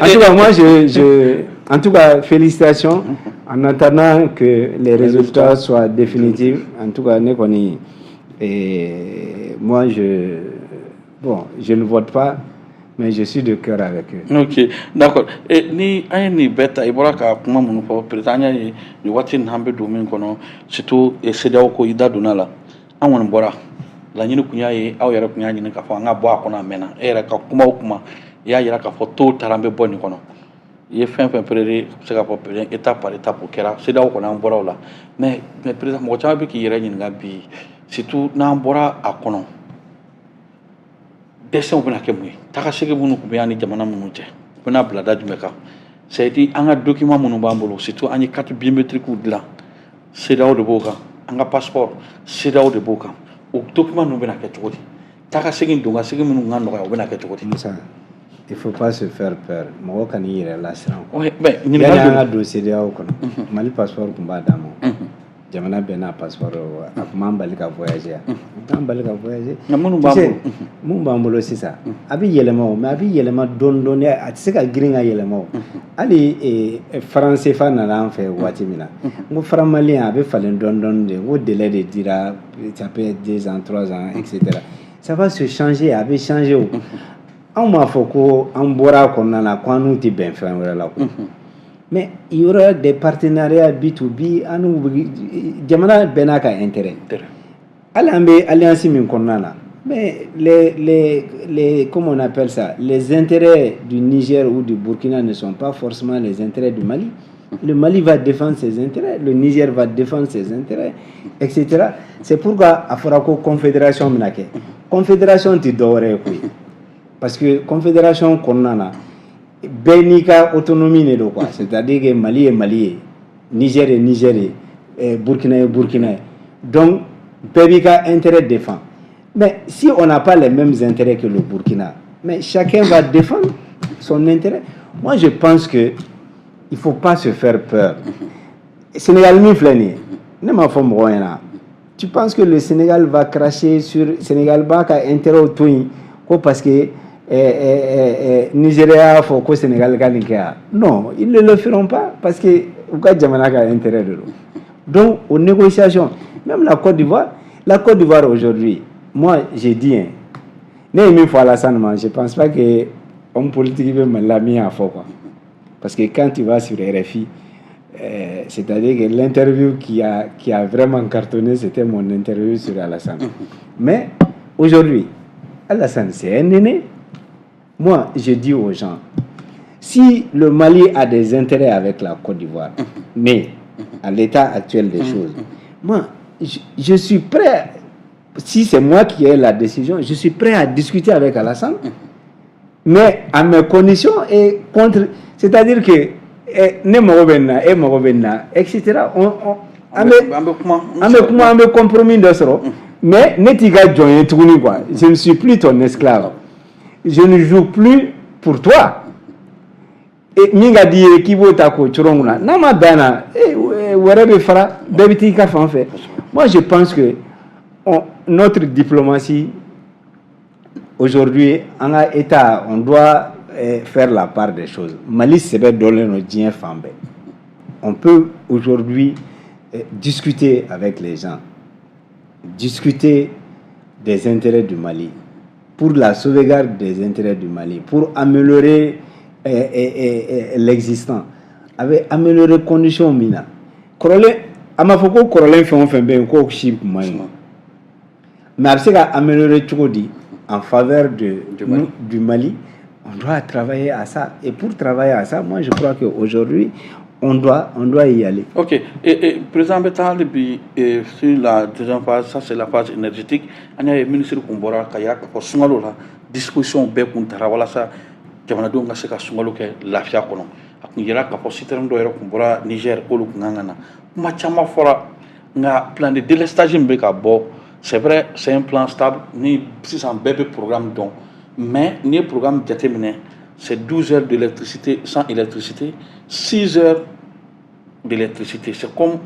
En tout cas, moi, je en tout cas, félicitations. En attendant que les résultats soient définitifs, en tout cas, ne kɔni, moi, bon, je ne vote pas, mais je suis de cœur avec eux. Ok, d'accord. Et ni an ye nin bɛɛ ta, i bɔra ka kuma minnu fɔ, président, an y'a ye nin waati nin an bɛ don min kɔnɔ, surtout CEDEAO ko, i da donna la. An kɔni bɔra laɲini kun y'a ye, aw yɛrɛ kun y'a ɲini k'a fɔ an ka bɔ a kɔnɔ a mɛnna. E yɛrɛ ka kuma o kuma, i y'a yira k'a fɔ tôt ou tard an bɛ bɔ nin kɔnɔ. I ye fɛn fɛn prédit, bɛ se k'a fɔ président, étape par étape o kɛra. CEDEAO kɔni, an bɔra o la. Mais président, mɔgɔ caman bɛ k'i yɛrɛ ɲininka bi, surtout n'an bɔra a kɔnɔ, dɛsɛw bɛna kɛ mun ye? Taga segin minnu tun bɛ yan ni jamana minnu cɛ, u bɛna bila da jumɛn kan? C'est à dire an ka document minnu b'an bolo, surtout an ye carte biométrique dilan, CEDEAO de b'o kan, an ka passeport, CEDEAO de b'o kan. O document ninnu bɛna kɛ cogo di? Taga segin, don ka segin minnu ka nɔgɔya, o bɛna kɛ cogo di? Musa, il faut pas se faire peur. Mɔgɔ kan'i yɛrɛ lasiran. Ouais, mais Yani ɲininkali an ka don. Don CEDEAO kɔnɔ, Mali passeport tun b'a d'an ma. Jamana bɛɛ n'a passeport, a tun b'an bali ka voyager, a t'an bali ka voyager. Nka minnu b'an Tu sais, bolo. Mun b'an bolo sisan, a bɛ yɛlɛma o, mais a bɛ yɛlɛma dɔɔni dɔɔni, a tɛ se ka girin ka yɛlɛma o. Hali franc CFA nana an fɛ waati min na, n ko franc malien a bɛ falen dɔɔni dɔɔni de, n ko délai de dira, ça peut être 2 ans, 3 ans, et cetera. Ça va se changer, a bɛ changer o. Anw m'a fɔ ko an bɔra a kɔnɔna na ko an n'u tɛ bɛn fɛn wɛrɛ la quoi. Mais il y aura des partenariats B2B, an n'u bɛ jamana bɛɛ n'a ka intérêt. Hali an bɛ alliance min kɔnɔna na, mais les comment on appelle ça, les intérêts du Niger ou du Burkina ne sont pas forcément les intérêts du Mali. Le Mali va défendre ses intérêts, le Niger va défendre ses intérêts, etc. C'est pourquoi a fɔra ko confédération bɛna kɛ. Confédération tɛ dɔwɛrɛ ye koyi, parce que confédération kɔnɔna na, bɛɛ n'i ka autonomie de don quoi. C'est-à-dire que Mali ye Mali ye, Niger ye Niger ye, Burkina ye Burkina ye. Donc bɛɛ b'i ka intérêt défend. Mais si on n'a pas les mêmes intérêts que le Burkina, mais chacun va défendre son intérêt. Moi, je pense que il faut pas se faire peur. Sénégal min filɛ nin ye, ne m'a fɔ mɔgɔw ɲɛna, tu penses que le Sénégal va cracher sur, Sénégal b'a ka intérêt to yen ko parce que Nigéria y'a fɔ ko Sénégal ka nin kɛ wa? Non, ils ne le feront pas, parce que u ka jamana ka intérêt de don. Donc aux négociations, même la Côte d'Ivoire, la Côte d'Ivoire aujourd'hui, moi j'ai dit, hein, ne ye min fɔ Alassane ma, je pense pas que homme politique bɛ Mali la min y'a fɔ quoi. Parce que quand tu vas sur RFI, c'est-à-dire que l'interview qui a vraiment cartonné, c'était mon interview sur Alassane. Mais aujourd'hui, Alassane, c'est un aîné. Moi, je dis aux gens, si le Mali a des intérêts avec la Côte d'Ivoire, mais à l'état actuel des choses, moi, je suis prêt, si c'est moi qui ai la décision, je suis prêt à discuter avec Alassane, mais à mes conditions et contre. C'est-à-dire que ne mago bɛ nin na, e mago bɛ nin na, etc. An bɛ an bɛ kuma. An bɛ kuma, an bɛ compromis dɔ sɔrɔ, mais ne t'i ka jɔn ye tuguni quoi. Je ne suis plus ton esclave, je ne joue plus pour toi. Et min ka di ye k'i b'o ta k'o coron kunna, n'a ma bɛn a na, wɛrɛ bɛ fara, bɛɛ bɛ t'i ka fan fɛ. Moi, je pense que notre diplomatie aujourd'hui, an ka état, on doit faire la part des choses. Mali sɛbɛ dɔnlen don diɲɛ fan bɛɛ. On peut aujourd'hui discuter avec les gens, discuter des intérêts du Mali, pour la sauvegarde des intérêts du Mali, pour améliorer l'existant, a bɛ améliorer condition min na. Kɔrɔlen, a ma fɔ ko kɔrɔlen fɛn o fɛn bɛ yen k'o si kun man ɲi, mais a bɛ se ka améliorer cogo di en faveur Du Mali. Du Mali, on doit travailler à ça. Et pour travailler à ça, moi, je crois qu'aujourd'hui, on doit y aller. Ok, et président, bɛ taa hali bi sur la deuxième phase, ça c'est la phase énergétique. An y'a ye ministre kun bɔra ka yira k'a fɔ sunkalo la, disposition bɛɛ kun tara walasa jamanadenw ka se ka sunkalo kɛ lafiya kɔnɔ. A kun yira k'a fɔ citerne dɔ yɛrɛ kun bɔra Niger, k'olu kun kan ka na. Kuma caman fɔra, nka plan de délestage min bɛ ka bɔ, c'est vrai, c'est un plan stable ni sisan bɛɛ bɛ programme dɔn, mais n'i ye programme jateminɛ, c'est 12 heures d'électricité sans électricité, 6 heures d'électricité. C'est comme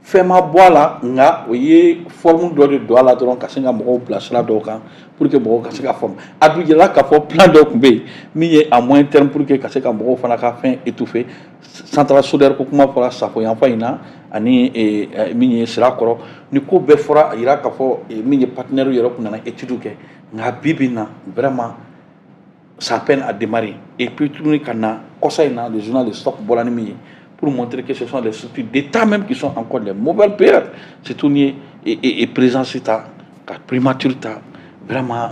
fɛn ma bɔ a la, nka o ye forme dɔ de don a la dɔrɔn ka se ka mɔgɔw bila sira dɔw kan pour que mɔgɔw ka se ka faamu. A dun yirala k'a fɔ plan dɔw tun bɛ yen min ye à moyen terme pour que ka se ka mɔgɔw fana ka fɛn étouffer. Centrale solaire ko kuma fɔra Safo yanfan in na ani min ye sira kɔrɔ ni ko bɛɛ fɔra, a yira k'a fɔ min ye partenaire yɛrɛ kun nana étude kɛ. Nka bi bi in na, vraiment, ça peine à démarrer. Et puis tuguni ka na kɔsa in na, le journal de Stop bɔra ni min ye pour montrer que ce sont les structures d'État même qui sont encore les mauvais payeurs. Surtout ni et présidence ta ka primature ta, vraiment,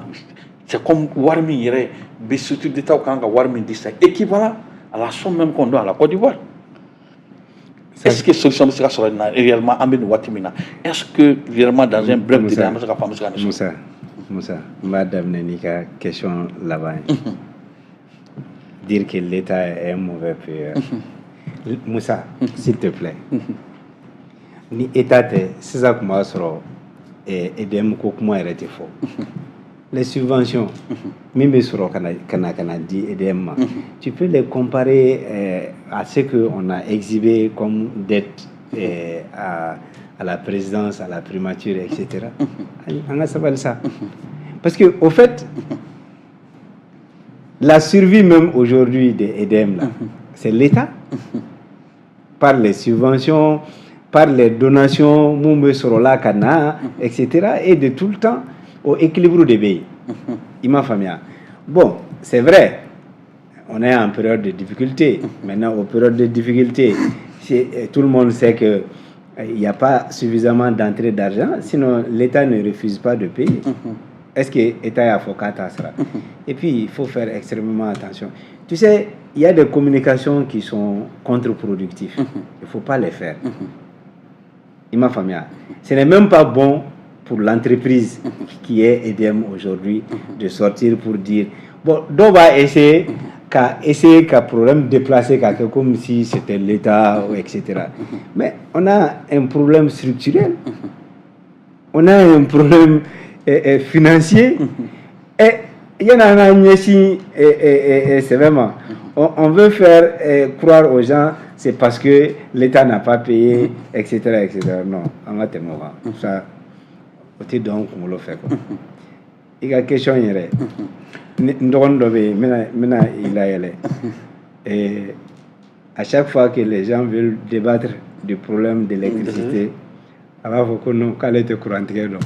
c'est comme wari min yɛrɛ bɛ structure d'État kan ka wari min di, c'est équivalent à la somme même qu'on doit à la Côte d'Ivoire. Est-ce que solution bɛ se ka sɔrɔ nin na réellement? An bɛ nin waati min na, est-ce que réellement, dans un bref délai, an bɛ se ka fɔ an bɛ se ka nin sɔrɔ? Moussa, Moussa, n b'a daminɛ n'i ka question laban ye. Dire que l'État est un mauvais payeur. Moussa, s'il te plaît. Ni État tɛ, sisan tun b'a sɔrɔ EDM ko kuma yɛrɛ tɛ fɔ. Les subventions min bɛ sɔrɔ ka na ka na ka na di EDM ma, tu peux les comparer à ce qu'on a exhibé comme dette à la présidence, à la primature, etc. An ka sabali sa. Parce que au fait, la survie même aujourd'hui de EDM là, c'est l'État. Par les subventions, par les donations, mun bɛ sɔrɔ la ka na, etc. Et de tout le temps, au équilibre de bɛ yen. I m'a faamuya. Bon, c'est vrai, on est en période de difficulté. Maintenant, aux périodes de difficulté, tout le monde sait que il n'y a pas suffisamment d'entrée d'argent, sinon l'État ne refuse pas de payer. Est-ce que l'État y'a fɔ k'a t'a sara? Et puis, il faut faire extrêmement attention. Tu sais, il y a des communications qui sont contre-productives. Il ne faut pas les faire. I m'a faamuya. Ce n'est même pas bon pour l'entreprise qui est EDM aujourd'hui de sortir pour dire. Bon, dɔw b'a essayer ka essayer ka problème déplacer k'a kɛ comme si c'était l'État, etc. Mais on a un problème structurel. On a un problème financier. Et il y en a un ɲɛsin sɛbɛ ma. On veut faire croire aux gens c'est parce que l'État n'a pas payé, etc., etc. Non, an ka tɛmɛ o kan. Ça, o tɛ don an kunkolo fɛ quoi. I ka question yɛrɛ, n dɔgɔnin dɔ bɛ yen, n bɛna i layɛlɛ. Et à chaque fois que les gens veulent débattre du problème d'électricité, a b'a fɔ ko non, k'ale tɛ kurantigɛ dɔn,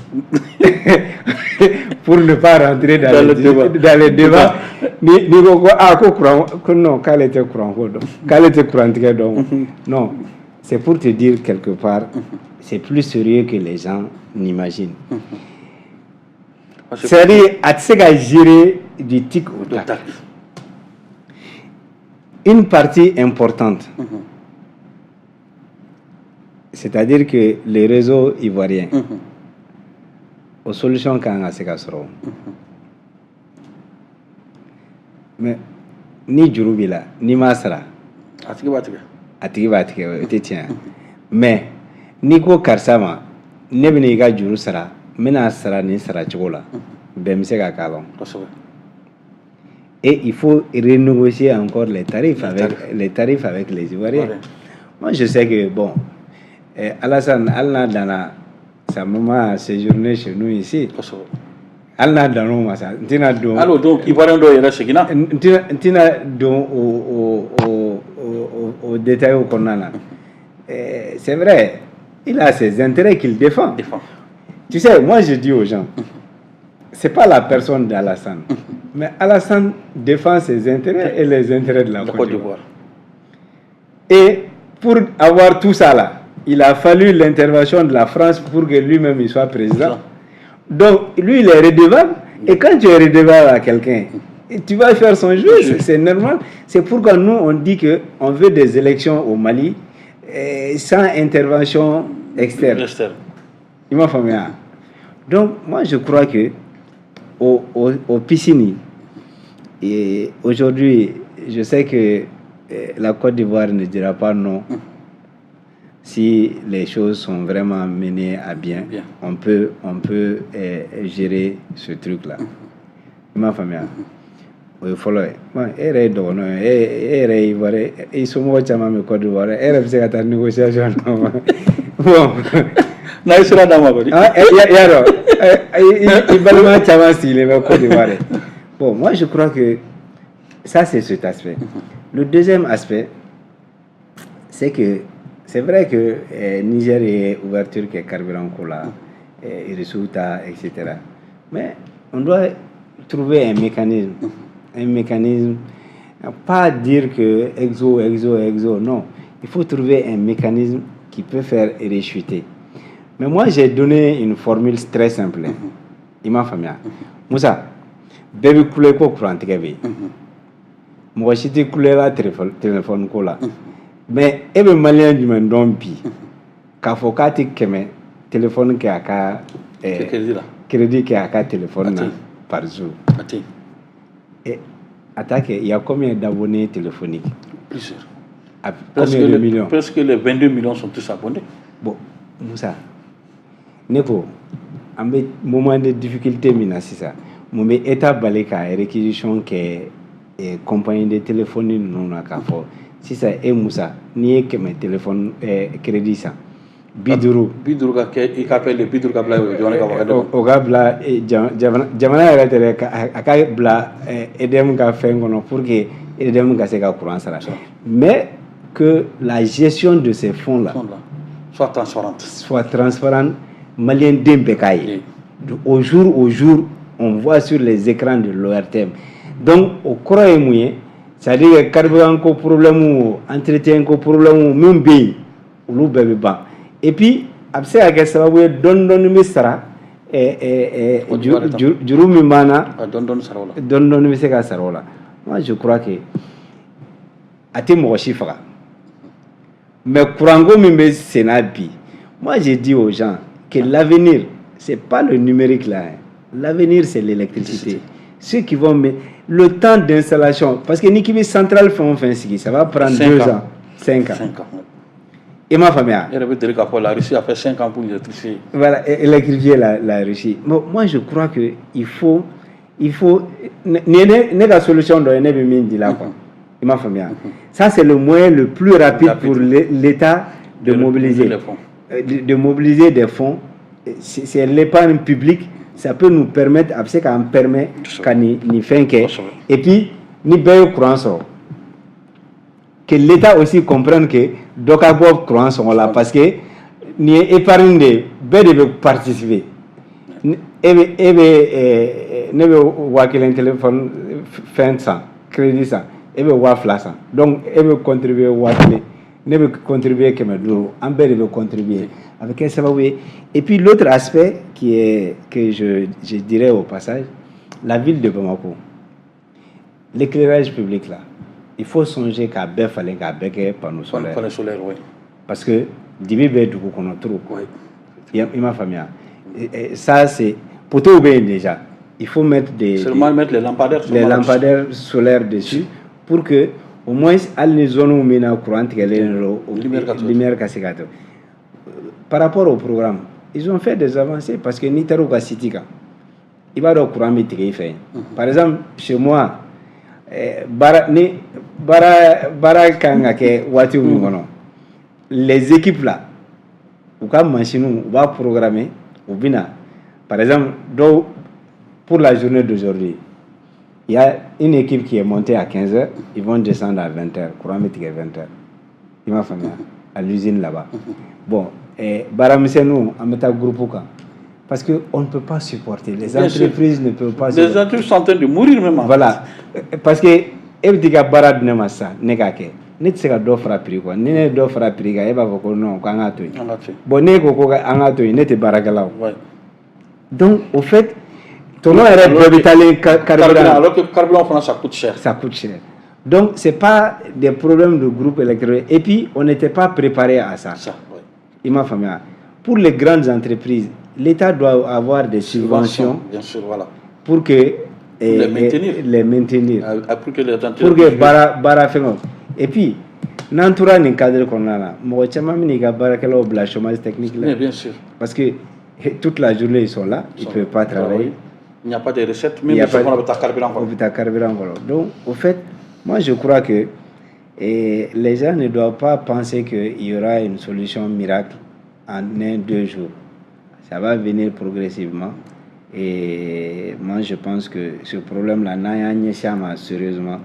pour ne pas rentrer dans le débat. Dans le débat, ni ko ko ah, ko courant, ko non, k'ale tɛ courant ko dɔn, k'ale tɛ kurantigɛ dɔn. Non, c'est pour te dire, quelque part, c'est plus sérieux que les gens n'imaginent. C'est-à-dire, a tɛ se ka gérer du tic au tac. Une partie importante, c'est-à-dire que les réseaux ivoiriens, o solution kan ka se ka sɔrɔ. Mais ni juru b'i la, n'i m'a sara, a tigi b'a tigɛ. A tigi b'a tigɛ, o tɛ tiɲɛ. Mais n'i ko karisa ma, ne bɛna i ka juru sara, n bɛna sara nin sara cogo la, bɛn bɛ se ka k'a la. Et il faut renégocier encore les tarifs avec les Ivoiriens. Moi, je sais que, bon, Alassane, hali n'a danna, sa maman a séjourné chez nous ici. Hali n'a danna o ma sa, n tɛna don. Hali o don, Ivoirien dɔw yɛrɛ seginna. N tɛna don o détail kɔnɔna na. C'est vrai, il a ses intérêts qu'il défend. Défend. Tu sais, moi je dis aux gens, c'est pas la personne d'Alassane, mais Alassane défend ses intérêts et les intérêts de la Côte d'Ivoire. Et pour avoir tout ça là, il a fallu l'intervention de la France pour que lui-même il soit président. Donc, lui, il est redevable. Et quand tu es redevable à quelqu'un, tu vas faire son jeu, c'est normal. C'est pourquoi nous, on dit qu'on veut des élections au Mali sans intervention externe. I m'a faamuya? Donc, moi, je crois que au piscine, et aujourd'hui, je sais que la Côte d'Ivoire ne dira pas non. Si les choses sont vraiment menées à bien, bien. On peut gérer ce truc-là. I m'a faamuya? O ye fɔlɔ ye. E yɛrɛ ye dɔgɔnɔ ye, e yɛrɛ ye Ivoirien, i somɔgɔw caman bɛ Côte d'Ivoire, e yɛrɛ bɛ se ka taa négociation na. Bon. N'a ye sira d'a ma kɔni. I y'a dɔn, i balima caman sigilen bɛ Côte d'Ivoire. Bon, moi je crois que ça, c'est cet aspect. Le deuxième aspect, c'est que c'est vrai que Niger ye ouverture kɛ carburant ko la, Irisiw ta, etc. Mais on doit trouver un mécanisme. Un mécanisme, pas dire que exo, exo, exo, non. Il faut trouver un mécanisme qui peut faire rechuter. Mais moi, j'ai donné une formule très simple. I m'a faamuya? Moussa, bɛɛ bɛ kule ko kurantigɛ bɛ yen. Mɔgɔ si tɛ kule la téléphone ko la. Mais e bɛ malien jumɛn dɔn bi k'a fɔ k'a tɛ 100 téléphone kɛ a ka crédit kɛ a ka téléphone na par jour? A tɛ. Et attaque, il y a combien d'abonnés téléphoniques? Plusieurs. À combien de millions? Presque les 22 millions sont tous abonnés. Bon, Moussa, ne ko an bɛ moment de difficulté min na sisan, mun bɛ État bali ka réquisition kɛ compagnie de téléphonie ninnu na k'a fɔ sisan, e Musa, n'i ye 100 téléphone crédit san, 50, 50 ka kɛ i ka appel, 50 ka bila jamana ka wagati. O ka bila jamana yɛrɛ tɛ dɛ, a ka bila EDM ka fɛn kɔnɔ pour que EDM ka se ka courant sara, mais que la gestion de ces fonds là soit transparente. Soit transparente, malien den bɛɛ k'a ye au jour, on voit sur les écrans de l'ORTM. Donc o kɔrɔ ye mun ye? C'est à dire que carburant ko problème o, entretien ko problème min bɛ yen, olu bɛɛ bɛ ban. Et puis a bɛ se ka kɛ sababu ye, dɔɔni dɔɔni bɛ sara juru min b'an na. Dɔɔni dɔɔni sara o la. Dɔɔni dɔɔni bɛ se ka sara o la. Moi, je crois que a tɛ mɔgɔ si faga. Mais courant ko min bɛ sen na bi, moi j'ai dit aux gens que l'avenir, c'est pas le numérique là, hein. L'avenir, c'est l'électricité. Ceux qui vont mettre le temps d'installation, parce que ni k'i bɛ centrale fɛn o fɛn sigi, ça va prendre 2 ans, 5 ans. 5 ans. I m'a faamuya? E yɛrɛ bɛ deli k'a fɔ, la Russie a fait 5 ans pour électrifier. Voilà, électrifier la Russie. Bon, moi je crois que il faut ni ne ka solution dɔ ye, ne bɛ min di la quoi. I m'a faamuya? Ça, c'est le moyen le plus rapide pour l'État de mobiliser de mobiliser des fonds. C'est l'épargne publique, ça peut nous permettre, a bɛ se k'an permettre ka nin fɛn kɛ. Et puis ni bɛɛ ye courant sɔrɔ, que l'État aussi comprenne que Dɔ ka bɔ courant sɔngɔ la, parce que nin ye épargne de ye, bɛɛ de bɛ participer. E bɛ ne bɛ 1000 téléphone fɛn san, crédit san, e bɛ 2000 san, donc e bɛ contribuer 1000, ne bɛ contribuer 500, an bɛɛ de bɛ contribuer. A bɛ kɛ sababu ye. Et puis l'autre aspect qui est que je dirais au passage, la ville de Bamako, l'éclairage public là, il faut songer k'a bɛɛ falen, k'a bɛɛ kɛ panneau solaire. Panneau solaire, oui. Parce que dibi bɛ dugu kɔnɔ trop. I m'a faamuya? Ça, c'est poteau bɛ yen déjà, il faut mettre des Seulement mettre les lampadaires. Les lampadaires solaires dessus pour que au moins, hali ni zone min na courant tigɛlen don, lumière ka se ka to. Par rapport au programme, ils ont fait des avancées, parce que n'i taara u ka site kan, i b'a dɔn courant bɛ tigɛ i fɛ yen. Par exemple, chez moi, baara ni baara kan ka kɛ waati min kɔnɔ, les équipes là, u ka machines, u b'a programmer, u bɛ na. Par exemple, dɔw, pour la journée d'aujourd'hui, il y a une équipe qui est montée à 15 heures, ils vont descendre à 20 heures, courant bɛ tigɛ 20 heures. I m'a faamuya? À l'usine là-bas. Bon, baaramisɛnninw, an bɛ taa groupe kan, parce que on ne peut pas supporter, les Bien sûr. entreprises ne peuvent pas Les supporter. entreprises sont en train de mourir même, en Voilà, parce que e bɛ t'i ka baara di ne ma sisan, ne k'a kɛ, ne tɛ se ka dɔ fara prix kan. Ni ne ye dɔ fara prix kan, e b'a fɔ ko non, k'an k'a to yen. Fait. An ka to yen. Bon, ne ko ko an k'a to yen, ne tɛ baarakɛla o. Donc au fait, tɔnɔ yɛrɛ bɛɛ bɛ taalen carburant, carburant. Alors que carburant fana, ça coûte cher. Ça coûte cher. Donc c'est pas des problèmes de groupe électrique, et puis on n'était pas préparé à ça. Ça, ouais. I m'a faamuya? Pour les grandes entreprises, l'État doit avoir des subventions Bien sûr, voilà. pour que les maintenir. Les maintenir. Pour que les entreprises Pour que baara baara fɛngɛ. Et puis n'an tora nin cadre kɔnɔna na, mɔgɔ caman bɛ n'i ka baarakɛlaw bila chômage technique la. Mais bien sûr. Parce que toute la journée ils sont là, ils Sont peuvent pas travailler. Il n'y a pas de recettes, Il même y a si pas on a carburant. O bɛ taa carburant kɔrɔ. Donc au fait, moi je crois que les gens ne doivent pas penser qu'il y aura une solution miracle en un, deux jours. Ça va venir progressivement. Et moi je pense que ce problème-là, n'an y'an ɲɛsin a ma sérieusement,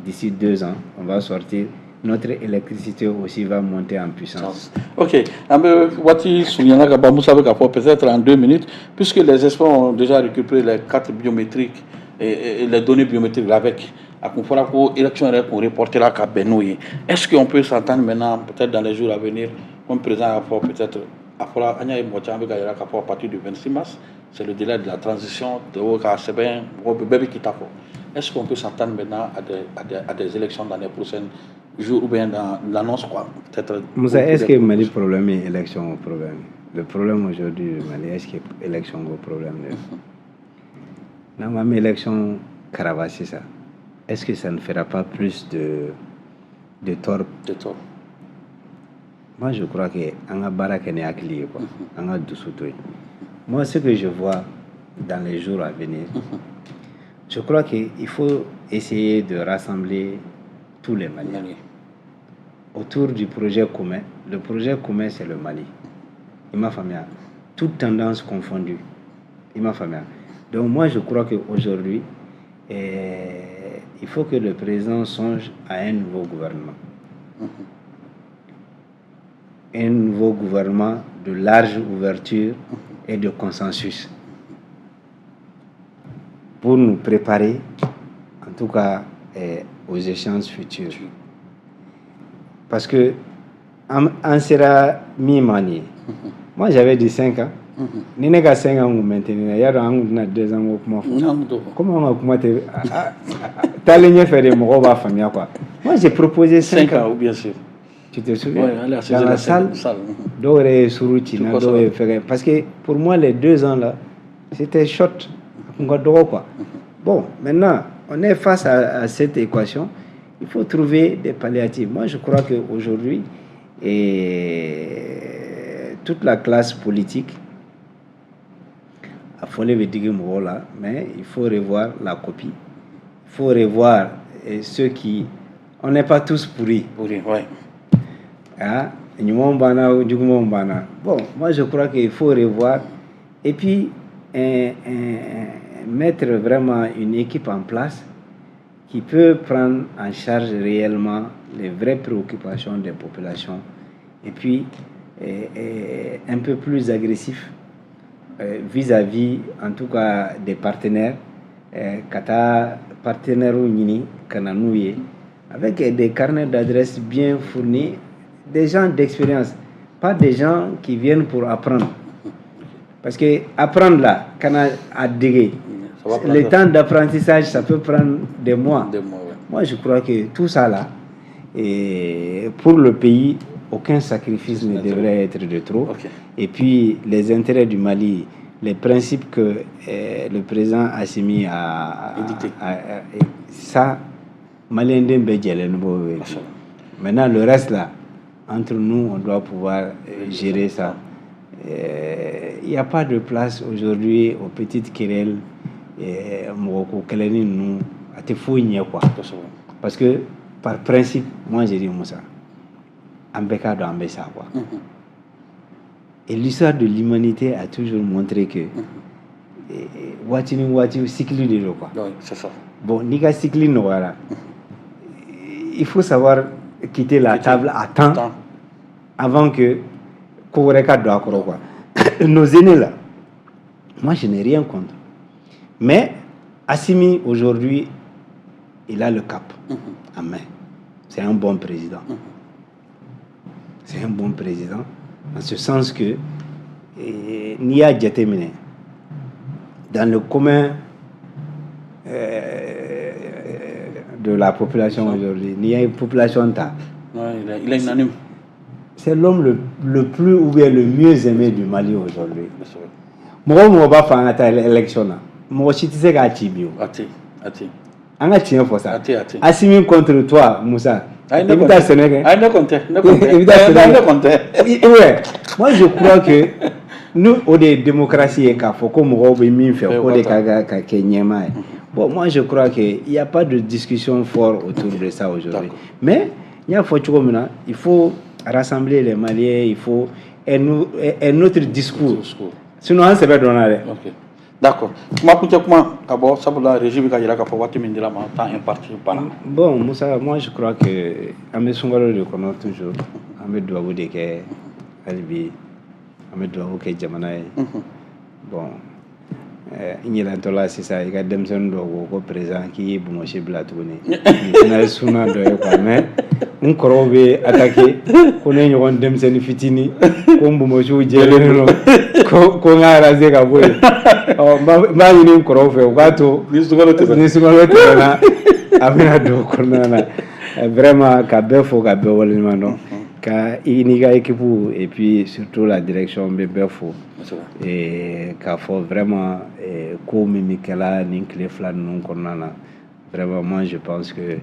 d'ici 2 ans, on va sortir. Notre électricité aussi va monter en puissance. Ok, an bɛ waati surunyana ka ban. Musa bɛ k'a fɔ peut-être en 2 minutes, puisque les experts ont déjà récupéré les cartes biométriques et les données biométriques avec a kun fɔra ko élection yɛrɛ kun reportera ka bɛn n'o ye, est-ce qu'on peut s'entendre maintenant, peut-être dans les jours à venir, comme président a fɔ, peut-être a fɔra, an y'a ye mɔgɔ caman bɛ ka yira k'a fɔ à partir du 26 mars, c'est le délai de la transition, dɔw k'a sɛbɛn, mɔgɔ bɛɛ bɛ k'i ta fɔ. Est-ce qu'on peut s'entendre maintenant à des élections dans les prochains jours ou bien dans l'annonce, quoi, peut-être? Moussa, est-ce que Mali problème est élection au problème? Le problème aujourd'hui du Mali, est-ce que élection au problème? N'an ko élection cravacher ça, est-ce que ça ne fera pas plus de tort? De tort. Moi, je crois que an ka baara kɛ ni hakili ye, quoi. An ka dusu to yen. Moi, ce que je vois dans les jours à venir, je crois qu'il faut essayer de rassembler tous les Maliens Mali. Autour du projet commun. Le projet commun, c'est le Mali. I m'a faamuya? Toute tendance confondue. I m'a faamuya? Donc moi, je crois qu'aujourd'hui, il faut que le président songe à un nouveau gouvernement. Un nouveau gouvernement de large ouverture et de consensus pour nous préparer, en tout cas, aux échéances futures. Parce que an sera min ma nin ye, moi j'avais dit 5 ans. Ni ne ka 5 ans kun maintenir, y'a dɔn an kun tɛna 2 ans ko kuma fɔ. Comme an ka kuma tɛ taalen ɲɛfɛ de, mɔgɔw b'a faamuya, quoi. Moi j'ai proposé 5 5 ans. Ans, bien sûr. Tu te souviens? Ouais, allez, dans la salle, salle. Dɔw yɛrɛ ye suru ci n na, dɔw ye fɛngɛ, parce que pour moi les 2 ans là, c'était short, a kun ka dɔgɔ, quoi. Bon, maintenant on est face à cette équation, il faut trouver des palliatifs. Moi je crois qu'aujourd'hui, et toute la classe politique a fɔlen bɛ digi mɔgɔw la, mais il faut revoir la copie, il faut revoir ceux qui, on n'est pas tous pourris. Pourris, ouais. Ah, ɲumanw b'an na, jugumanw b'an na. Bon, moi je crois qu'il faut revoir et puis mettre vraiment une équipe en place qui peut prendre en charge réellement les vraies préoccupations des populations. et puis un peu plus agressif vis-à-vis, en tout cas, des partenaires, ka taa partenaires ɲini ka na n'u ye avec des carnets d'adresses bien fournis, des gens d'expérience, pas des gens qui viennent pour apprendre. Parce que apprendre là, ka na a dege, le temps d'apprentissage, ça peut prendre des mois. Des mois, ouais. Moi, je crois que tout ça là, et pour le pays, aucun sacrifice ne devrait être de trop. Et puis, les intérêts du Mali, les principes que le président Assimi a édicté. Ça, Malien den bɛɛ jɛlen b'o ye. Maintenant, le reste là, entre nous, on doit pouvoir gérer ça. Il n'y a pas de place aujourd'hui aux petites querelles, mɔgɔ ko kɛlɛni ninnu, a tɛ foyi ɲɛ quoi. Parce que par principe, moi j'ai dit, Moussa, an bɛɛ k'a dɔn an bɛ sa quoi. Et l'histoire de l'humanité a toujours montré que waati ni waati cycle de don quoi. Oui, c'est ça. Bon, n'i ka cycle nɔgɔyara, il faut savoir quitter la quitter table à temps, temps, avant que ko wɛrɛ ka don a kɔrɔ quoi. Nos aînés là, moi je n'ai rien contre. Mais Assimi aujourd'hui, il a le cap en main. C'est un bon président. C'est un bon président en ce sens que n'i y'a jateminɛ dans le commun de la population aujourd'hui, n'i ye population ta, Ouais, il est unanime. C'est l'homme le plus ou bien le mieux aimé du Mali aujourd'hui. Kosɛbɛ. Mɔgɔ o mɔgɔ b'a fɔ an ka taa élection na, mɔgɔ si tɛ se k'a ci bi o. A tɛ, a tɛ. An ka tiɲɛ fɔ sa. A tɛ, a tɛ. Assimi contre toi, Moussa. Ayi, I ne bɛ kɔni taa tɛ. sɛnɛ kɛ. Ayi, ne kɔni tɛ, ne kɔni tɛ. I bɛ taa sɛnɛ Ne kɛ. kɔni tɛ. Ouais. Moi je crois que nous, o de ye démocratie ye, k'a fɔ ko mɔgɔw bɛ min fɛ, Bɛɛ k'o de ka ka kɛ ɲɛmaa ye. Bon, moi je crois que il y a pas de discussion fort autour de ça aujourd'hui. Mais n y'a fɔ cogo min na, il faut rassembler les Maliens, il faut un autre discours. Discours. Sinon an sɛbɛ dɔnna dɛ. Ok. D'accord. Kuma kuncɛ kuma ka bɔ, sabula régie bɛ ka yira k'a fɔ waati min dira ma, temps imparti banna. Bon, Moussa, moi je crois que an bɛ sunkalo de kɔnɔ toujours. An bɛ dugawu de kɛ hali bi. An bɛ dugawu kɛ jamana ye. Bon, n yɛlɛntɔla sisan, i ka denmisɛnnin dɔw ko ko président k'i ye bonbonsi bila tuguni. Nin fana ye suna dɔ ye quoi, mais n kɔrɔw bɛ attaquer ko ne ɲɔgɔn denmisɛnnin fitinin ko n bonbonsiw jɛlen don, ko n ka raser ka bɔ yen. Ɔ, n b'a ɲini n kɔrɔw fɛ u k'a to ni sunkalo tɛmɛna. Ni sunkalo tɛmɛna, a bɛna don o kɔnɔna na. Vraiment, ka bɛɛ fo, ka bɛɛ waleɲuman dɔn, ka i n'i ka équipe et puis surtout la direction, n bɛ bɛɛ fo. Kosɛbɛ. Et k'a fɔ vraiment, ko min bɛ kɛla nin tile 2 ninnu kɔnɔna na, vraiment moi je pense que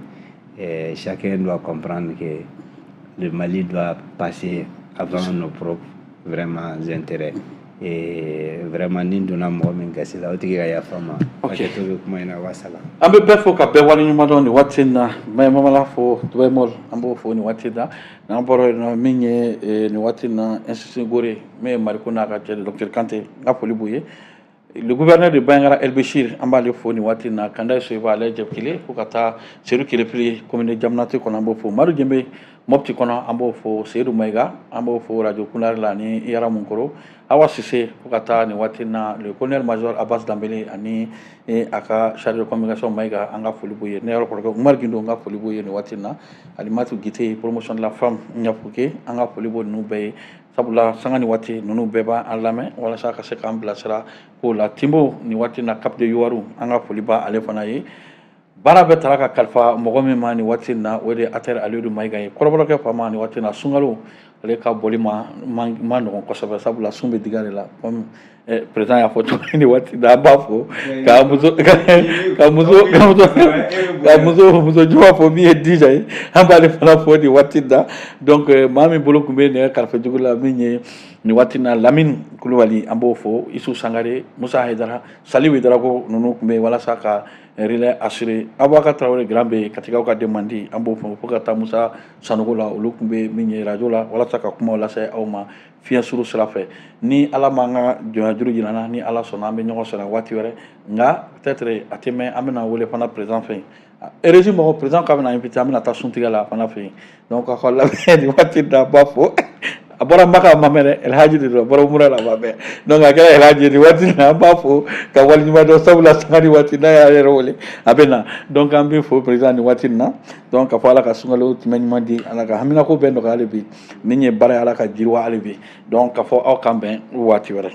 chacun doit comprendre que le Mali doit passer avant nos propres vraiment intérêts. Et vraiment, ni donna mɔgɔ min gasi la, o tigi ka yafa n ma. Hakɛto bɛ kuma in na, wasala. An bɛ bɛɛ fo ka bɛɛ waleɲuman dɔn nin waati in na. N bɛ Mamala fo, Dubayi Mall, an b'o fo nin waati in na. N'an bɔra yen nɔ, min ye nin waati in na institut Gore, min ye Mariko n'a ka cɛ docteur Kante, n ka foli b'u ye. Le gouverneur de Bandiagara, El Bechir, an b'ale fo nin waati in na. Kanda Soyiba, ale Jɛkile, fo ka taa Seydou Kelepili commune Jamanate kɔnɔ, an b'o fo. Madu Jenbe Mopti kɔnɔ, an b'o fo. Seydou Mayiga, an b'o fo radio Kunari la ani Yara Munkoro. Awa Sise, fo ka taa nin waati in na le colonel major Abbas Dambele ani a ka chargé de communication Mayiga, an ka foli b'u ye. Ne yɛrɛ kɔrɔkɛ Umar Gindo, n ka foli b'u ye nin waati in na. Alimatu Gite, promotion de la femme Ɲafuke, an ka foli b'o ninnu bɛɛ ye, sabula sanga ni waati ninnu bɛɛ b'an lamɛn walasa ka se k'an bilasira ko la. Timbo nin waati in na, Cap de Yuwaru, an ka foli b'ale fana ye. Baara bɛɛ taara ka kalifa mɔgɔ min ma nin waati in na, o de ye Atɛri Alidu Mayiga ye. Kɔrɔbɔrɔkɛ faama, nin waati in na sunkalo, ale ka bɔli ma nɔgɔn kosɛbɛ, sabula sun bɛ diga de la, comme président y'a fɔ cogo min. Nin waati in na an b'a fo ka muso ka muso ka muso ka muso muso juma fo, min ye Dija ye, an b'ale fana fo nin waati in na. Donc maa min bolo tun bɛ nɛgɛ karafe jugu la, min ye nin waati in na Lamine Kulubali, an b'o fo. Isu Sangare, Musa Hayidara, Saliu Darago, ninnu tun bɛ yen walasa ka relais assurer. Abubakar Tarawele Grand bɛ Katigaw ka den mandi, an b'o fo, fo ka taa Musa Sanogo la, olu tun bɛ min ye radio la walasa ka kumaw lase aw ma. Fiɲɛ suru sira fɛ, ni Ala m'an ka jɔnya juru jira na, ni Ala sɔnna, an bɛ ɲɔgɔn sɔrɔ waati wɛrɛ. Nka peut-être a tɛ mɛn, an bɛna wele fana président fɛ yen. Régie mɔgɔ, président k'a bɛna invité, an bɛna taa suntigɛ la a fana fɛ yen. Donc k'aw labɛn nin waati in na, an b'a fɔ, a bɔra Maka, a ma mɛn dɛ, Elhaji de don, a bɔra Umura la, a ma mɛn. Donc a kɛra Elhaji ye nin waati in na, an b'a fo ka waleɲuman dɔn, sabula sanga ni waati n'a y'a yɛrɛ wele, a bɛ na. Donc an bɛ fo président nin waati in na. Donc ka fɔ Ala ka sunkalo tɛmɛ ɲuman di, Ala ka haminako bɛɛ nɔgɔya hali bi, min ye baara ye, Ala ka jiriwa hali bi. Donc ka fɔ aw kan bɛn waati wɛrɛ.